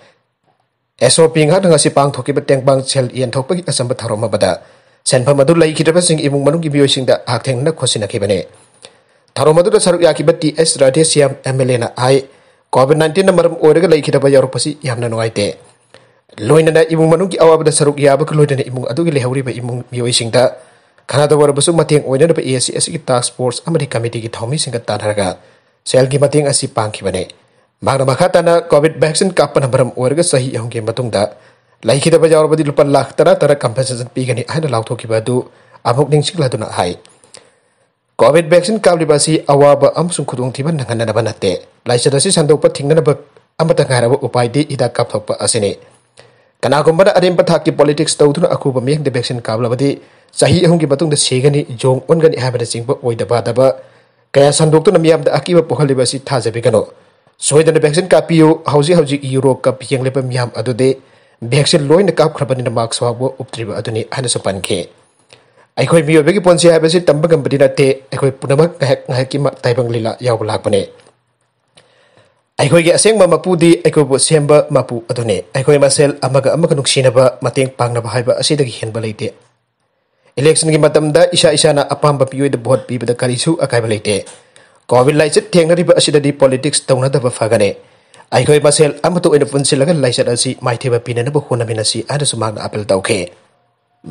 SOP ꯉꯥꯛꯅ ꯉꯁꯤ ꯄꯥꯡꯊꯣꯛꯈꯤꯕ ꯇꯦꯡꯕꯥꯡ ꯁꯦꯜ ꯌꯦꯟꯊꯣꯛꯄꯒꯤ ꯑꯆꯝꯕ ꯊꯧꯔꯝ ꯑꯃꯗ ꯁꯦꯟꯐꯝ ꯑꯗꯨ ꯂꯩꯈꯤꯗ꯭ꯔꯕꯁꯤꯡ ꯏꯃꯨꯡ ꯃꯅꯨꯡꯒꯤ ꯃꯤꯑꯣꯏꯁꯤꯡꯗ ꯍꯛꯊꯦꯡꯅꯅ ꯈꯣꯠꯁꯤꯟꯅꯈꯤꯕꯅꯤ꯫ ꯊꯧꯔꯝ ꯑꯗꯨꯗ ꯁꯔꯨꯛ ꯌꯥꯈꯤꯕ ꯇꯤ ꯑꯦꯁ ꯔꯥꯙꯦꯁ꯭ꯌꯥꯝ MLAꯅ ꯍꯥꯏ, COVID nineteenꯅ ꯃꯔꯝ ꯑꯣꯏꯔꯒ ꯂꯩꯈꯤꯗꯕ ꯌꯥꯎꯔꯛꯄꯁꯤ ꯌꯥꯝꯅ ꯅꯨꯡꯉꯥꯏꯇꯦ꯫ ꯂꯣꯏꯅꯅ ꯏꯃꯨꯡ ꯃꯅꯨꯡꯒꯤ ꯑꯋꯥꯕꯗ ꯁꯔꯨꯛ ꯌꯥꯕꯒ ꯂꯣꯏꯅꯅ ꯏꯃꯨꯡ ꯑꯗꯨꯒꯤ ꯂꯩꯍꯧꯔꯤꯕ ꯏꯃꯨꯡ ꯃꯤꯑꯣꯏꯁꯤꯡꯗ ꯈꯅꯥꯗ ꯑꯣꯏꯔꯕꯁꯨ ꯃꯇꯦꯡ ꯑꯣꯏꯅꯅꯕ AC ꯑꯁꯤꯒꯤ task force ꯑꯃꯗꯤ committeeꯒꯤ ꯊꯧꯃꯤꯁꯤꯡꯒ ꯇꯥꯟꯅꯔꯒ ꯁꯦꯜꯒꯤ ꯃꯇꯦꯡ ꯑꯁꯤ ꯄꯥꯡꯈꯤꯕꯅꯤ꯫ ꯃꯍꯥꯛꯅ ꯃꯈꯥ ꯇꯥꯅ COVID vaccine ꯀꯥꯞꯄꯅ ꯃꯔꯝ ꯑꯣꯏꯔꯒ ꯆꯍꯤ ꯑꯍꯨꯝꯒꯤ ꯃꯇꯨꯡꯗ ꯂꯩꯈꯤꯗꯕ ꯌꯥꯎꯔꯕꯗꯤ ꯂꯨꯄꯥ ꯂꯥꯈ ꯇꯔꯥ ꯇꯔꯥ compensation ꯄꯤꯒꯅꯤ ꯍꯥꯏꯅ ꯂꯥꯎꯊꯣꯛꯈꯤꯕ ꯑꯗꯨ ꯑꯃꯨꯛ ꯅꯤꯡꯁꯤꯡꯂꯗꯨꯅ ꯍꯥꯏ, COVID vaccine ꯀꯥꯞꯂꯤꯕ ꯑꯁꯤ ꯑꯋꯥꯕ ꯑꯃꯁꯨꯡ ꯈꯨꯗꯣꯡꯊꯤꯕ ꯅꯪꯍꯟꯅꯅꯕ ꯅꯠꯇꯦ꯫ ꯂꯥꯏꯆꯠ ꯑꯁꯤ ꯁꯟꯗꯣꯛꯄ ꯊꯤꯡꯅꯅꯕ ꯑꯃꯠꯇ ꯉꯥꯏꯔꯕ ꯎꯄꯥꯏꯗꯤ ꯍꯤꯗꯥꯛ ꯀꯥꯞꯊꯣꯛꯄ ꯑꯁꯤꯅꯤ꯫ ꯀꯅꯥꯒꯨꯝꯕꯅ ꯑꯔꯦꯝꯕ ꯊꯥꯛꯀꯤ politics ꯇꯧꯗꯨꯅ ꯑꯀꯨꯕ ꯃꯤꯠꯌꯦꯡꯗ vaccine ꯀꯥꯞꯂꯕꯗꯤ ꯆꯍꯤ ꯑꯍꯨꯝꯒꯤ ꯃꯇꯨꯡꯗ ꯁꯤꯒꯅꯤ, ꯌꯣꯡ ꯑꯣꯟꯒꯅꯤ ꯍꯥꯏꯕꯅꯆꯤꯡꯕ ꯑꯣꯏꯗ ꯄꯥꯗꯕ ꯀꯌꯥ ꯁꯟꯗꯣꯛꯇꯨꯅ ꯃꯤꯌꯥꯝꯗ ꯑꯀꯤꯕ ꯄꯣꯛꯍꯜꯂꯤꯕ ꯑꯁꯤ ꯊꯥꯖꯕꯤꯒꯅꯨ꯫ ꯁꯣꯏꯗꯅ vaccine ꯀꯥꯞꯄꯤꯌꯨ꯫ ꯍꯧꯖꯤꯛ ꯍꯧꯖꯤꯛ Euro Cup ꯌꯦꯡꯂꯤꯕ ꯃꯤꯌꯥꯝ ꯑꯗꯨꯗꯤ vaccine ꯂꯣꯏꯅ ꯀꯥꯞꯈ꯭ꯔꯕꯅꯤꯅ mask ꯐꯥꯎꯕ ꯎꯞꯇ꯭ꯔꯤꯕ ꯑꯗꯨꯅꯤ ꯍꯥꯏꯅꯁꯨ ꯄꯟꯈꯤ꯫ ꯑꯩꯈꯣꯏ ꯃꯤꯑꯣꯏꯕꯒꯤ ꯄꯨꯟꯁꯤ ꯍꯥꯏꯕꯁꯤ ꯇꯝꯕ ꯉꯝꯕꯗꯤ ꯅꯠꯇꯦ꯫ ꯑꯩꯈꯣꯏ ꯄꯨꯝꯅꯃꯛ ꯉꯥꯏꯍꯥꯛ ꯉꯥꯏꯍꯥꯛꯀꯤ ꯃ-, ꯇꯥꯏꯕꯪ ꯂꯤꯂꯥ ꯌꯥꯎꯕ ꯂꯥꯛꯄꯅꯤ꯫ ꯑꯩꯈꯣꯏꯒꯤ ꯑꯁꯦꯡꯕ ꯃꯄꯨꯗꯤ ꯑꯩꯈꯣꯏꯕꯨ ꯁꯦꯝꯕ ꯃꯄꯨ ꯑꯗꯨꯅꯤ꯫ ꯑꯩꯈꯣꯏ ꯃꯁꯦꯜ ꯑꯃꯒ ꯑꯃꯒ ꯅꯨꯡꯁꯤꯅꯕ, ꯃꯇꯦꯡ ꯄꯥꯡꯅꯕ ꯍꯥꯏꯕ ꯑꯁꯤꯗꯒꯤ ꯍꯦꯟꯕ ꯂꯩꯇꯦ꯫ Electionꯒꯤ ꯃꯇꯝꯗ ꯏꯁꯥ ꯏꯁꯥꯅ ꯑꯄꯥꯝꯕ ꯃꯤꯑꯣꯏꯗ vote ꯄꯤꯕꯗ ꯀꯔꯤꯁꯨ ꯑꯀꯥꯏꯕ ꯂꯩꯇꯦ꯫ COVID ꯂꯥꯏꯆꯠ ꯊꯦꯡꯅꯔꯤꯕ ꯑꯁꯤꯗꯗꯤ politics ꯇꯧꯅꯗꯕ ꯐꯒꯅꯤ꯫ ꯑꯩꯈꯣꯏ ꯃꯁꯦꯜ ꯑꯃꯠꯇ ꯑꯣꯏꯅ ꯄꯨꯟꯁꯤꯜꯂꯒ ꯂꯥꯏꯆꯠ ꯑꯁꯤ ꯃꯥꯏꯊꯤꯕ ꯄꯤꯅꯅꯕ ꯍꯣꯠꯅꯃꯤꯟꯅꯁꯤ ꯍꯥꯏꯅꯁꯨ ꯃꯍꯥꯛꯅ appeal ꯇꯧꯈꯤ꯫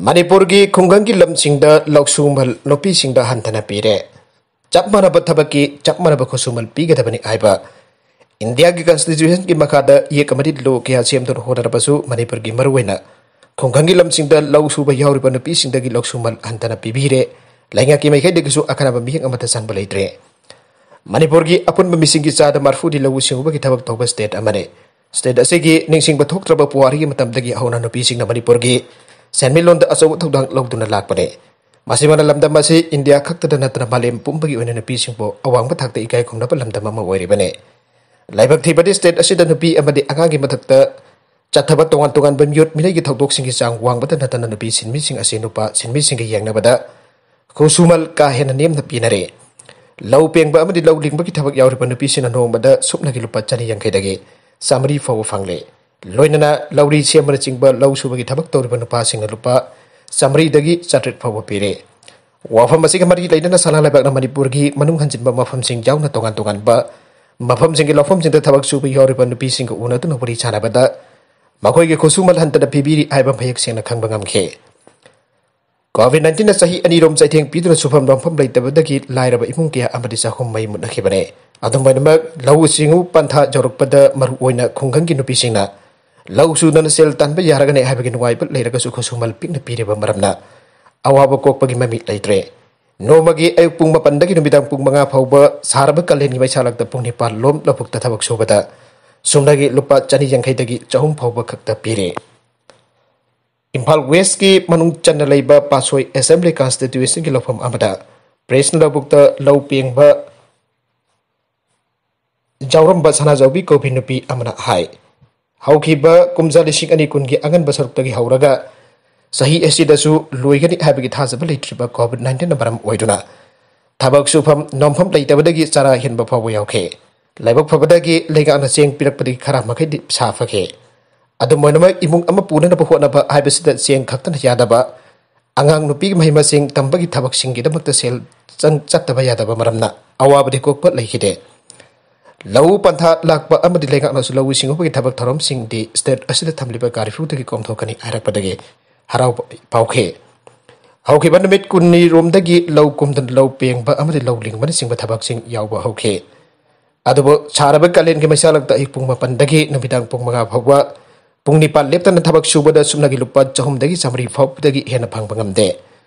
ꯃꯅꯤꯄꯨꯔꯒꯤ ꯈꯨꯡꯒꯪꯒꯤ ꯂꯝꯁꯤꯡꯗ ꯂꯧꯁꯨꯃꯜ ꯅꯨꯄꯤꯁꯤꯡꯗ ꯍꯟꯊꯅ ꯄꯤꯔꯦ꯫ ꯆꯞ ꯃꯥꯟꯅꯕ ꯊꯕꯛꯀꯤ ꯆꯞ ꯃꯥꯟꯅꯕ ꯈꯨꯠꯁꯨꯃꯜ ꯄꯤꯒꯗꯕꯅꯤ ꯍꯥꯏꯕ ꯏꯟꯗꯤꯌꯥꯒꯤ Constitutionꯒꯤ ꯃꯈꯥꯗ ꯌꯦꯛ ꯑꯃꯗꯤ law ꯀꯌꯥ ꯁꯦꯝꯗꯨꯅ ꯍꯣꯠꯅꯔꯕꯁꯨ ꯃꯅꯤꯄꯨꯔꯒꯤ ꯃꯔꯨꯑꯣꯏꯅ ꯈꯨꯡꯒꯪꯒꯤ ꯂꯝꯁꯤꯡꯗ ꯂꯧ ꯁꯨꯕ ꯌꯥꯎꯔꯤꯕ ꯅꯨꯄꯤꯁꯤꯡꯗꯒꯤ ꯂꯧꯁꯨꯃꯜ ꯍꯟꯊꯅ ꯄꯤꯕꯤꯔꯦ꯫ ꯂꯩꯉꯥꯛꯀꯤ ꯃꯥꯏꯀꯩꯗꯒꯤꯁꯨ ꯑꯈꯟꯅꯕ ꯃꯤꯠꯌꯦꯡ ꯑꯃꯠꯇ ꯆꯪꯕ ꯂꯩꯇ꯭ꯔꯦ꯫ ꯃꯅꯤꯄꯨꯔꯒꯤ ꯑꯄꯨꯟꯕ ꯃꯤꯁꯤꯡꯒꯤ ꯆꯥꯗ ꯃꯔꯤꯐꯨꯗꯤ ꯂꯧꯎ ꯁꯤꯡꯎꯕꯒꯤ ꯊꯕꯛ ꯇꯧꯕ state ꯑꯃꯅꯤ꯫ State ꯑꯁꯤꯒꯤ ꯅꯤꯡꯁꯤꯡꯕ ꯊꯣꯛꯇ꯭ꯔꯕ ꯄꯨꯋꯥꯔꯤꯒꯤ ꯃꯇꯝꯗꯒꯤ ꯍꯧꯅ ꯅꯨꯄꯤꯁꯤꯡꯅ ꯃꯅꯤꯄꯨꯔꯒꯤ ꯁꯦꯟꯃꯤꯠꯂꯣꯟꯗ ꯑꯆꯧꯕ ꯊꯧꯗꯥꯡ ꯂꯧꯗꯨꯅ ꯂꯥꯛꯄꯅꯤ꯫ ꯃꯁꯤꯃꯅ ꯂꯝꯗꯝ ꯑꯁꯤ ꯏꯟꯗꯤꯌꯥ ꯈꯛꯇꯗ ꯅꯠꯇꯅ ꯃꯥꯂꯦꯝ ꯄꯨꯝꯕꯒꯤ ꯑꯣꯏꯅ ꯅꯨꯄꯤꯁꯤꯡꯕꯨ ꯑꯋꯥꯡꯕ ꯊꯥꯛꯇ ꯏꯀꯥꯏ ꯈꯨꯝꯅꯕ ꯂꯝꯗꯝ ꯑꯃ ꯑꯣꯏꯔꯤꯕꯅꯤ꯫ ꯂꯥꯏꯕꯛ ꯊꯤꯕꯗꯤ, ꯁ꯭ꯇꯦꯠ ꯑꯁꯤꯗ ꯅꯨꯄꯤ ꯑꯃꯗꯤ ꯑꯉꯥꯡꯒꯤ ꯃꯊꯛꯇ ꯆꯠꯊꯕ ꯇꯣꯉꯥꯟ ꯇꯣꯉꯥꯟꯕ ꯃꯤꯑꯣꯠ ꯃꯤꯅꯩꯒꯤ ꯊꯧꯗꯣꯛꯁꯤꯡꯒꯤ ꯆꯥꯡ ꯋꯥꯡꯕꯇ ꯅꯠꯇꯅ ꯅꯨꯄꯤ ꯁꯤꯟꯃꯤꯁꯤꯡ ꯑꯁꯤ ꯅꯨꯄꯥ ꯁꯤꯟꯃꯤꯁꯤꯡꯒ ꯌꯦꯡꯅꯕꯗ ꯈꯨꯠꯁꯨꯃꯜ ꯀꯥ ꯍꯦꯟꯅ ꯅꯦꯝꯅ ꯄꯤꯅꯔꯤ꯫ ꯂꯧ ꯄꯦꯡꯕ ꯑꯃꯗꯤ ꯂꯧ ꯂꯤꯡꯕꯒꯤ ꯊꯕꯛ ꯌꯥꯎꯔꯤꯕ ꯅꯨꯄꯤꯁꯤꯡꯅ ꯅꯣꯡꯃꯗ ꯁꯨꯞꯅꯒꯤ ꯂꯨꯄꯥ ꯆꯅꯤ ꯌꯥꯡꯈꯩꯗꯒꯤ ꯆꯥꯃꯔꯤ ꯐꯥꯎꯕ ꯐꯪꯂꯤ꯫ ꯂꯣꯏꯅꯅ ꯂꯧꯔꯤ ꯁꯦꯝꯕꯅꯆꯤꯡꯕ ꯂꯧ ꯁꯨꯕꯒꯤ ꯊꯕꯛ ꯇꯧꯔꯤꯕ ꯅꯨꯄꯥꯁꯤꯡꯅ ꯂꯨꯄꯥ ꯆꯥꯃꯔꯤꯗꯒꯤ ꯆꯥꯇ꯭ꯔꯦꯠ ꯐꯥꯎꯕ ꯄꯤꯔꯤ꯫ ꯋꯥꯐꯝ ꯑꯁꯤꯒ ꯃꯔꯤ ꯂꯩꯅꯅ ꯁꯅꯥ ꯂꯩꯕꯥꯛꯅ ꯃꯅꯤꯄꯨꯔꯒꯤ ꯃꯅꯨꯡ ꯍꯟꯖꯤꯟꯕ ꯃꯐꯝꯁꯤꯡ ꯌꯥꯎꯅ ꯇꯣꯉꯥꯟ ꯇꯣꯉꯥꯟꯕ ꯃꯐꯝꯁꯤꯡꯒꯤ ꯂꯧꯐꯝꯁꯤꯡꯗ ꯊꯕꯛ ꯁꯨꯕ ꯌꯥꯎꯔꯤꯕ ꯅꯨꯄꯤꯁꯤꯡꯒ ꯎꯅꯗꯨꯅ ꯋꯥꯔꯤ ꯁꯥꯟꯅꯕꯗ ꯃꯈꯣꯏꯒꯤ ꯈꯨꯠꯁꯨꯃꯜ ꯍꯟꯊꯅ ꯄꯤꯕꯤꯔꯤ ꯍꯥꯏꯕ ꯃꯌꯦꯛ ꯁꯦꯡꯅ ꯈꯪꯕ ꯉꯝꯈꯤ꯫ ꯀꯣꯚꯤꯗ ꯅꯥꯏꯟꯇꯤꯟꯅ ꯆꯍꯤ ꯑꯅꯤꯔꯣꯝ ꯆꯩꯊꯦꯡ ꯄꯤꯗꯨꯅ ꯁꯨꯐꯝ ꯅꯣꯝꯐꯝ ꯂꯩꯇꯕꯗꯒꯤ ꯂꯥꯏꯔꯕ ꯏꯃꯨꯡ ꯀꯌꯥ ꯑꯃꯗꯤ ꯆꯥꯛꯈꯨꯝ ꯃꯩ ꯃꯨꯠꯅꯈꯤꯕꯅꯤ꯫ ꯑꯗꯨꯝ ꯑꯣꯏꯅꯃꯛ, ꯂꯧꯎ ꯁꯤꯡꯎ ꯄꯟꯊꯥ ꯌꯧꯔꯛꯄꯗ ꯃꯔꯨꯑꯣꯏꯅ ꯈꯨꯡꯒꯪꯒꯤ ꯅꯨꯄꯤꯁꯤꯡꯅ ꯂꯧ ꯁꯨꯗꯨꯅ ꯁꯦꯜ ꯇꯥꯟꯕ ꯌꯥꯔꯒꯅꯤ ꯍꯥꯏꯕꯒꯤ ꯅꯨꯡꯉꯥꯏꯕ ꯂꯩꯔꯒꯁꯨ ꯈꯨꯠꯁꯨꯃꯜ ꯄꯤꯛꯅ ꯄꯤꯔꯤꯕ ꯃꯔꯝꯅ ꯑꯋꯥꯕ ꯀꯣꯛꯄꯒꯤ ꯃꯃꯤ ꯂꯩꯇ꯭ꯔꯦ꯫ ꯅꯣꯡꯃꯒꯤ ꯑꯌꯨꯛ ꯄꯨꯡ ꯃꯥꯄꯟꯗꯒꯤ ꯅꯨꯃꯤꯗꯥꯡ ꯄꯨꯡ ꯃꯉꯥ ꯐꯥꯎꯕ ꯁꯥꯔꯕ ꯀꯥꯂꯦꯟꯒꯤ ꯃꯩꯁꯥꯂꯛꯇ ꯄꯨꯡ ꯅꯤꯄꯥꯟ ꯂꯣꯝ ꯂꯧꯕꯨꯛꯇ ꯊꯕꯛ ꯁꯨꯕꯗ ꯁꯨꯞꯅꯒꯤ ꯂꯨꯄꯥ ꯆꯅꯤ ꯌꯥꯡꯈꯩꯗꯒꯤ ꯆꯍꯨꯝ ꯐꯥꯎꯕ ꯈꯛꯇ ꯄꯤꯔꯤ꯫ ꯏꯝꯐꯥꯜ ꯋꯦꯁꯀꯤ ꯃꯅꯨꯡ ꯆꯟꯅ ꯂꯩꯕ ꯄꯥꯠꯁꯣꯏ ꯑꯦꯁꯦꯝꯕ꯭ꯂꯤ ꯀꯟꯁꯇꯤꯇ꯭ꯌꯨꯑꯦꯟꯁꯤꯒꯤ ꯂꯧꯐꯝ ꯑꯃꯗ ꯄ꯭ꯔꯦꯁꯅ ꯂꯧꯕꯨꯛꯇ ꯂꯧ ꯄꯦꯡꯕ ꯌꯥꯎꯔꯝꯕ ꯁꯅꯥꯖꯥꯎꯕꯤ ꯀꯧꯕꯤ ꯅꯨꯄꯤ ꯑꯃꯅ ꯍꯥꯏ, ꯍꯧꯈꯤꯕ ꯀꯨꯝꯖꯥ ꯂꯤꯁꯤꯡ ꯑꯅꯤ ꯀꯨꯟꯒꯤ ꯑꯉꯟꯕ ꯁꯔꯨꯛꯇꯒꯤ ꯍꯧꯔꯒ ꯆꯍꯤ ꯑꯁꯤꯗꯁꯨ ꯂꯣꯏꯒꯅꯤ ꯍꯥꯏꯕꯒꯤ ꯊꯥꯖꯕ ꯂꯩꯇ꯭ꯔꯤꯕ ꯀꯣꯚꯤꯗ ꯅꯥꯏꯟꯇꯤꯟꯅ ꯃꯔꯝ ꯑꯣꯏꯗꯨꯅ ꯊꯕꯛ ꯁꯨꯐꯝ ꯅꯣꯝꯐꯝ ꯂꯩꯇꯕꯗꯒꯤ ꯆꯔꯥ ꯍꯦꯟꯕ ꯐꯥꯎꯕ ꯌꯥꯎꯈꯤ꯫ ꯂꯥꯏꯕꯛ ꯐꯕꯗꯒꯤ ꯂꯩꯉꯥꯛꯅ ꯆꯦꯡ ꯄꯤꯔꯛꯄꯗꯒꯤ ꯈꯔ ꯃꯈꯩꯗꯤ ꯁꯥꯐꯈꯤ꯫ ꯑꯗꯨꯝ ꯑꯣꯏꯅꯃꯛ, ꯏꯃꯨꯡ ꯑꯃ ꯄꯨꯅꯅꯕ ꯍꯣꯠꯅꯕ ꯍꯥꯏꯕꯁꯤꯗ ꯆꯦꯡ ꯈꯛꯇꯅ ꯌꯥꯗꯕ, ꯑꯉꯥꯡ ꯅꯨꯄꯤꯒꯤ ꯃꯍꯩ ꯃꯁꯤꯡ ꯇꯝꯕꯒꯤ ꯊꯕꯛꯁꯤꯡꯒꯤꯗꯃꯛꯇ ꯁꯦꯜ ꯆꯪ-, ꯆꯠꯇꯕ ꯌꯥꯗꯕ ꯃꯔꯝꯅ ꯑꯋꯥꯕꯗꯤ ꯀꯣꯛꯄ ꯂꯩꯈꯤꯗꯦ꯫ ꯂꯧꯎ ꯄꯟꯊꯥ ꯂꯥꯛꯄ ꯑꯃꯗꯤ ꯂꯩꯉꯥꯛꯅꯁꯨ ꯂꯧꯎ ꯁꯤꯡꯎꯕꯒꯤ ꯊꯕꯛ ꯊꯧꯔꯝꯁꯤꯡꯗꯤ ꯁ꯭ꯇꯦꯠ ꯑꯁꯤꯗ ꯊꯝꯂꯤꯕ ꯀꯥꯔꯐ꯭ꯌꯨꯗꯒꯤ ꯀꯣꯝꯊꯣꯛꯀꯅꯤ ꯍꯥꯏꯔꯛꯄꯗꯒꯤ ꯍꯔꯥꯎꯕ ꯐꯥꯎꯈꯤ꯫ ꯍꯧꯈꯤꯕ ꯅꯨꯃꯤꯠ ꯀꯨꯟꯅꯤꯔꯣꯝꯗꯒꯤ ꯂꯧ ꯀꯨꯝꯗꯨꯅ ꯂꯧ ꯄꯦꯡꯕ ꯑꯃꯗꯤ ꯂꯧ ꯂꯤꯡꯕꯅꯆꯤꯡꯕ ꯊꯕꯛꯁꯤꯡ ꯌꯥꯎꯕ ꯍꯧꯈꯤ꯫ ꯑꯗꯨꯕꯨ ꯁꯥꯔꯕ ꯀꯥꯂꯦꯟꯒꯤ ꯃꯩꯁꯥꯂꯛꯇ ꯑꯌꯨꯛ ꯄꯨꯡ ꯃꯥꯄꯟꯗꯒꯤ ꯅꯨꯃꯤꯗꯥꯡ ꯄꯨꯡ ꯃꯉꯥ ꯐꯥꯎꯕ ꯄꯨꯡ ꯅꯤꯄꯥꯟ ꯂꯦꯞꯇꯅ ꯊꯕꯛ ꯁꯨꯕꯗ ꯁꯨꯞꯅꯒꯤ ꯂꯨꯄꯥ ꯆꯍꯨꯝꯗꯒꯤ ꯆꯥꯃꯔꯤ ꯐꯥꯎꯕꯗꯒꯤ ꯍꯦꯟꯅ ꯐꯪꯕ ꯉꯝꯗꯦ꯫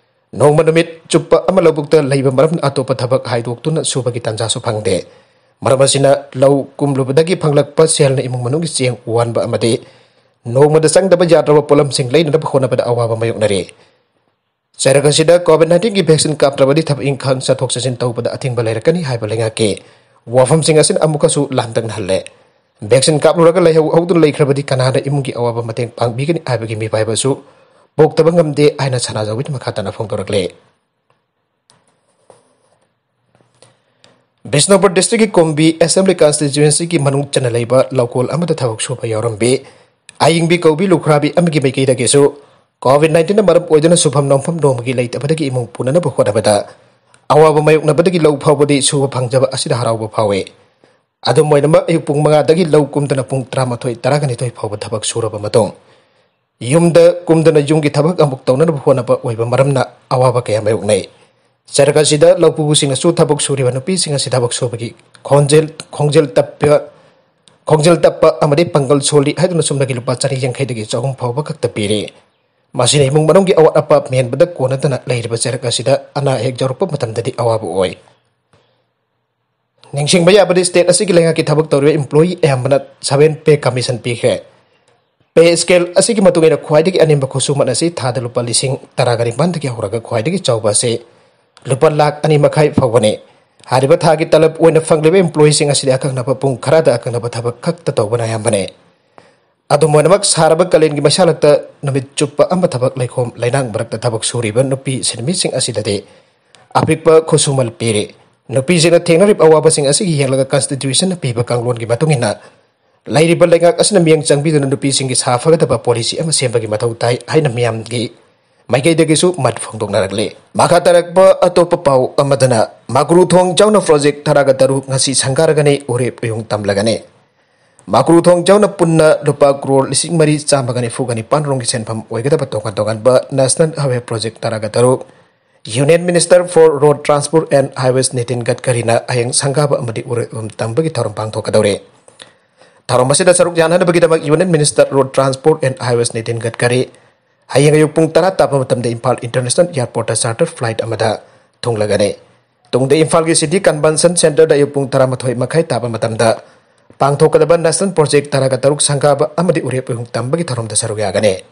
ꯅꯣꯡꯃ ꯅꯨꯃꯤꯠ ꯆꯨꯞꯄ ꯑꯃ ꯂꯧꯕꯨꯛꯇ ꯂꯩꯕ ꯃꯔꯝꯅ ꯑꯇꯣꯞꯄ ꯊꯕꯛ ꯍꯥꯏꯗꯣꯛꯇꯨꯅ ꯁꯨꯕꯒꯤ ꯇꯥꯟꯖꯥꯁꯨ ꯐꯪꯗꯦ꯫ ꯃꯔꯝ ꯑꯁꯤꯅ ꯂꯧ ꯀꯨꯝꯂꯨꯕꯗꯒꯤ ꯐꯪꯂꯛꯄ ꯁꯦꯜꯅ ꯏꯃꯨꯡ ꯃꯅꯨꯡꯒꯤ ꯆꯦꯡ ꯋꯥꯟꯕ ꯑꯃꯗꯤ ꯅꯣꯡꯃꯗ ꯆꯪꯗꯕ ꯌꯥꯗ꯭ꯔꯕ ꯄꯣꯠꯂꯝꯁꯤꯡ ꯂꯩꯅꯅꯕ ꯍꯣꯠꯅꯕꯗ ꯑꯋꯥꯕ ꯃꯥꯌꯣꯛꯅꯔꯤ꯫ ꯆꯩꯔꯛ ꯑꯁꯤꯗ COVID nineteen ꯒꯤ vaccine ꯀꯥꯞꯇ꯭ꯔꯕꯗꯤ ꯊꯕꯛ ꯏꯪꯈꯥꯡ ꯆꯠꯊꯣꯛ ꯆꯠꯁꯤꯟ ꯇꯧꯕꯗ ꯑꯊꯤꯡꯕ ꯂꯩꯔꯛꯀꯅꯤ ꯍꯥꯏꯕ ꯂꯩꯉꯥꯛꯀꯤ ꯋꯥꯐꯝꯁꯤꯡ ꯑꯁꯤꯅ ꯑꯃꯨꯛꯀꯁꯨ ꯂꯥꯟꯗꯛꯅꯍꯜꯂꯦ꯫ Vaccine ꯀꯥꯞꯂꯨꯔꯒ ꯂꯩꯍꯧ-, ꯍꯧꯗꯨꯅ ꯂꯩꯈ꯭ꯔꯕꯗꯤ ꯀꯅꯥꯅ ꯏꯃꯨꯡꯒꯤ ꯑꯋꯥꯕ ꯃꯇꯦꯡ ꯄꯥꯡꯕꯤꯒꯅꯤ ꯍꯥꯏꯕꯒꯤ ꯃꯤꯄꯥꯏꯕꯁꯨ ꯄꯣꯛꯇꯕ ꯉꯝꯗꯦ ꯍꯥꯏꯅ ꯁꯅꯥꯖꯥꯎꯕꯤꯅ ꯃꯈꯥ ꯇꯥꯅ ꯐꯣꯡꯗꯣꯔꯛꯂꯤ꯫ ꯕꯤꯁꯅꯨꯄꯨꯔ district ꯀꯤ ꯀꯨꯝꯕꯤ assembly constituency ꯒꯤ ꯃꯅꯨꯡ ꯆꯟꯅ ꯂꯩꯕ ꯂꯧꯀꯣꯜ ꯑꯃꯗ ꯊꯕꯛ ꯁꯨꯕ ꯌꯥꯎꯔꯝꯕꯤ ꯑꯌꯤꯡꯕꯤ ꯀꯧꯕꯤ ꯂꯨꯈ꯭ꯔꯥꯕꯤ ꯑꯃꯒꯤ ꯃꯥꯏꯀꯩꯗꯒꯤꯁꯨ COVID nineteen ꯅ ꯃꯔꯝ ꯑꯣꯏꯗꯨꯅ ꯁꯨꯐꯝ ꯅꯣꯝꯐꯝ ꯅꯣꯡꯃꯒꯤ ꯂꯩꯇꯕꯗꯒꯤ ꯏꯃꯨꯡ ꯄꯨꯅꯅꯕ ꯍꯣꯠꯅꯕꯗ ꯑꯋꯥꯕ ꯃꯥꯌꯣꯛꯅꯕꯗꯒꯤ ꯂꯧ ꯐꯥꯎꯕꯗꯤ ꯁꯨꯕ ꯐꯪꯖꯕ ꯑꯁꯤꯗ ꯍꯔꯥꯎꯕ ꯐꯥꯎꯏ꯫ ꯑꯗꯨꯝ ꯑꯣꯏꯅꯃꯛ, ꯑꯌꯨꯛ ꯄꯨꯡ ꯃꯉꯥꯗꯒꯤ ꯂꯧ ꯀꯨꯝꯗꯨꯅ ꯄꯨꯡ ꯇꯔꯥꯃꯥꯊꯣꯏ, ꯇꯔꯥꯒ ꯅꯤꯊꯣꯏ ꯐꯥꯎꯕ ꯊꯕꯛ ꯁꯨꯔꯕ ꯃꯇꯨꯡ, ꯌꯨꯝꯗ ꯀꯨꯝꯗꯨꯅ ꯌꯨꯝꯒꯤ ꯊꯕꯛ ꯑꯃꯨꯛ ꯇꯧꯅꯅꯕ ꯍꯣꯠꯅꯕ ꯑꯣꯏꯕ ꯃꯔꯝꯅ ꯑꯋꯥꯕ ꯀꯌꯥ ꯃꯥꯌꯣꯛꯅꯩ꯫ ꯆꯩꯔꯛ ꯑꯁꯤꯗ ꯂꯧꯄꯨꯕꯁꯤꯡꯅꯁꯨ ꯊꯕꯛ ꯁꯨꯔꯤꯕ ꯅꯨꯄꯤꯁꯤꯡ ꯑꯁꯤ ꯊꯕꯛ ꯁꯨꯕꯒꯤ ꯈꯣꯡꯖꯦꯜ, ꯈꯣꯡꯖꯦꯜ ꯇꯞꯄ, ꯈꯣꯡꯖꯦꯜ ꯇꯞꯄ ꯑꯃꯗꯤ ꯄꯥꯡꯒꯜ ꯁꯣꯜꯂꯤ ꯍꯥꯏꯗꯨꯅ ꯆꯨꯝꯅꯒꯤ ꯂꯨꯄꯥ ꯆꯅꯤ ꯌꯥꯡꯈꯩꯗꯒꯤ ꯆꯍꯨꯝ ꯐꯥꯎꯕ ꯈꯛꯇ ꯄꯤꯔꯤ꯫ ꯃꯁꯤꯅ ꯏꯃꯨꯡ ꯃꯅꯨꯡꯒꯤ ꯑꯋꯥꯠ ꯑꯄꯥ ꯃꯦꯟꯕꯗ ꯀꯣꯟꯅꯗꯅ ꯂꯩꯔꯤꯕ ꯆꯩꯔꯛ ꯑꯁꯤꯗ ꯑꯅꯥ ꯑꯌꯦꯛ ꯌꯥꯎꯔꯛꯄ ꯃꯇꯝꯗꯗꯤ ꯑꯋꯥꯕ ꯑꯣꯏ꯫ ꯅꯤꯡꯁꯤꯡꯕ ꯌꯥꯕꯗꯤ, state ꯑꯁꯤꯒꯤ ꯂꯩꯉꯥꯛꯀꯤ ꯊꯕꯛ ꯇꯧꯔꯤꯕ employee ꯑꯌꯥꯝꯕꯅ seven pay commission ꯄꯤꯈ꯭ꯔꯦ꯫ Pay scale ꯑꯁꯤꯒꯤ ꯃꯇꯨꯡ ꯏꯟꯅ ꯈ꯭ꯋꯥꯏꯗꯒꯤ ꯑꯅꯦꯝꯕ ꯈꯨꯠꯁꯨꯃꯟ ꯑꯁꯤ ꯊꯥꯗ ꯂꯨꯄꯥ ꯂꯤꯁꯤꯡ ꯇꯔꯥꯒ ꯅꯤꯄꯥꯟꯗꯒꯤ ꯍꯧꯔꯒ ꯈ꯭ꯋꯥꯏꯗꯒꯤ ꯆꯥꯎꯕ ꯑꯁꯤ ꯂꯨꯄꯥ ꯂꯥꯈ ꯑꯅꯤ ꯃꯈꯥꯏ ꯐꯥꯎꯕꯅꯤ꯫ ꯍꯥꯏꯔꯤꯕ ꯊꯥꯒꯤ ꯇꯂꯕ ꯑꯣꯏꯅ ꯐꯪꯂꯤꯕ employeeꯁꯤꯡ ꯑꯁꯤꯗꯤ ꯑꯀꯛꯅꯕ ꯄꯨꯡ ꯈꯔꯗ ꯑꯀꯛꯅꯕ ꯊꯕꯛ ꯈꯛꯇ ꯇꯧꯕꯅ ꯑꯌꯥꯝꯕꯅꯤ꯫ ꯑꯗꯨꯝ ꯑꯣꯏꯅꯃꯛ, ꯁꯥꯔꯕ ꯀꯥꯂꯦꯟꯒꯤ ꯃꯩꯁꯥꯂꯛꯇ ꯅꯨꯃꯤꯠ ꯆꯨꯞꯄ ꯑꯃ ꯊꯕꯛ ꯂꯩꯈꯣꯝ ꯂꯩꯅꯥꯡ ꯃꯔꯛꯇ ꯊꯕꯛ ꯁꯨꯔꯤꯕ ꯅꯨꯄꯤ ꯁꯤꯟꯃꯤꯁꯤꯡ ꯑꯁꯤꯗꯗꯤ ꯑꯄꯤꯛꯄ ꯈꯨꯠꯁꯨꯃꯟ ꯄꯤꯔꯤ꯫ ꯅꯨꯄꯤꯁꯤꯡꯅ ꯊꯦꯡꯅꯔꯤꯕ ꯑꯋꯥꯕꯁꯤꯡ ꯑꯁꯤꯒꯤ ꯌꯦꯡꯂꯒ constitutionꯅ ꯄꯤꯕ ꯀꯥꯡꯂꯣꯟꯒꯤ ꯃꯇꯨꯡ ꯏꯟꯅ ꯂꯩꯔꯤꯕ ꯂꯩꯉꯥꯛ ꯑꯁꯤꯅ ꯃꯤꯠꯌꯦꯡ ꯆꯪꯕꯤꯗꯨꯅ ꯅꯨꯄꯤꯁꯤꯡꯒꯤ ꯁꯥꯐꯒꯗꯕ policy ꯑꯃ ꯁꯦꯝꯕꯒꯤ ꯃꯊꯧ ꯇꯥꯏ ꯍꯥꯏꯅ ꯃꯤꯌꯥꯝꯒꯤ ꯃꯥꯏꯀꯩꯗꯒꯤꯁꯨ ꯃꯠ ꯐꯣꯡꯗꯣꯛꯅꯔꯛꯂꯤ꯫ ꯃꯈꯥ ꯇꯥꯔꯛꯄ ꯑꯇꯣꯞꯄ ꯄꯥꯎ ꯑꯃꯗꯅ, ꯃꯥꯀ꯭ꯔꯨꯊꯣꯡ ꯆꯥꯎꯅ project ꯇꯔꯥꯒ ꯇꯔꯨꯛ ꯉꯁꯤ ꯁꯪꯒꯥꯔꯒꯅꯤ, ꯎꯔꯦꯞ ꯎꯌꯨꯡ ꯇꯝꯂꯒꯅꯤ꯫ ꯃꯥꯀ꯭ꯔꯨꯊꯣꯡ ꯆꯥꯎꯅ ꯄꯨꯟꯅ ꯂꯨꯄꯥ ꯀ꯭ꯔꯣꯔ ꯂꯤꯁꯤꯡ ꯃꯔꯤ ꯆꯥꯝꯃꯒ ꯅꯤꯐꯨꯒ ꯅꯤꯄꯥꯟ ꯔꯣꯝꯒꯤ ꯁꯦꯟꯐꯝ ꯑꯣꯏꯒꯗꯕ ꯇꯣꯉꯥꯟ ꯇꯣꯉꯥꯟꯕ National Highway Project ꯇꯔꯥꯒ ꯇꯔꯨꯛ Union Minister for Road Transport and Highways Nitin ꯒꯗꯀꯔꯤꯅ ꯍꯌꯦꯡ ꯁꯪꯒꯥꯕ ꯑꯃꯗꯤ ꯎꯔꯦꯞ ꯎꯌꯨꯡ ꯇꯝꯕꯒꯤ ꯊꯧꯔꯝ ꯄꯥꯡꯊꯣꯛꯀꯗꯧꯔꯤ꯫ ꯊꯧꯔꯝ ꯑꯁꯤꯗ ꯁꯔꯨꯛ ꯌꯥꯅꯅꯕꯒꯤꯗꯃꯛ Union Minister Road Transport and Highways Nitin ꯒꯗꯀꯔꯤ ꯍꯌꯦꯡ ꯑꯌꯨꯛ ꯄꯨꯡ ꯇꯔꯥ ꯇꯥꯕ ꯃꯇꯝꯗ ꯏꯝꯐꯥꯜ International Airportꯇ charter flight ꯑꯃꯗ ꯊꯨꯡꯂꯒꯅꯤ꯫ ꯇꯨꯡꯗ ꯏꯝꯐꯥꯜꯒꯤ City Convention Centreꯗ ꯑꯌꯨꯛ ꯄꯨꯡ ꯇꯔꯥꯃꯥꯊꯣꯏ ꯃꯈꯥꯏ ꯇꯥꯕ ꯃꯇꯝꯗ ꯄꯥꯡꯊꯣꯛꯀꯗꯕ National Project ꯇꯔꯥꯒ ꯇꯔꯨꯛ ꯁꯪꯒꯥꯕ ꯑꯃꯗꯤ ꯎꯔꯦꯞ ꯎꯌꯨꯡ ꯇꯝꯕꯒꯤ ꯊꯧꯔꯝꯗ ꯁꯔꯨꯛ ꯌꯥꯒꯅꯤ꯫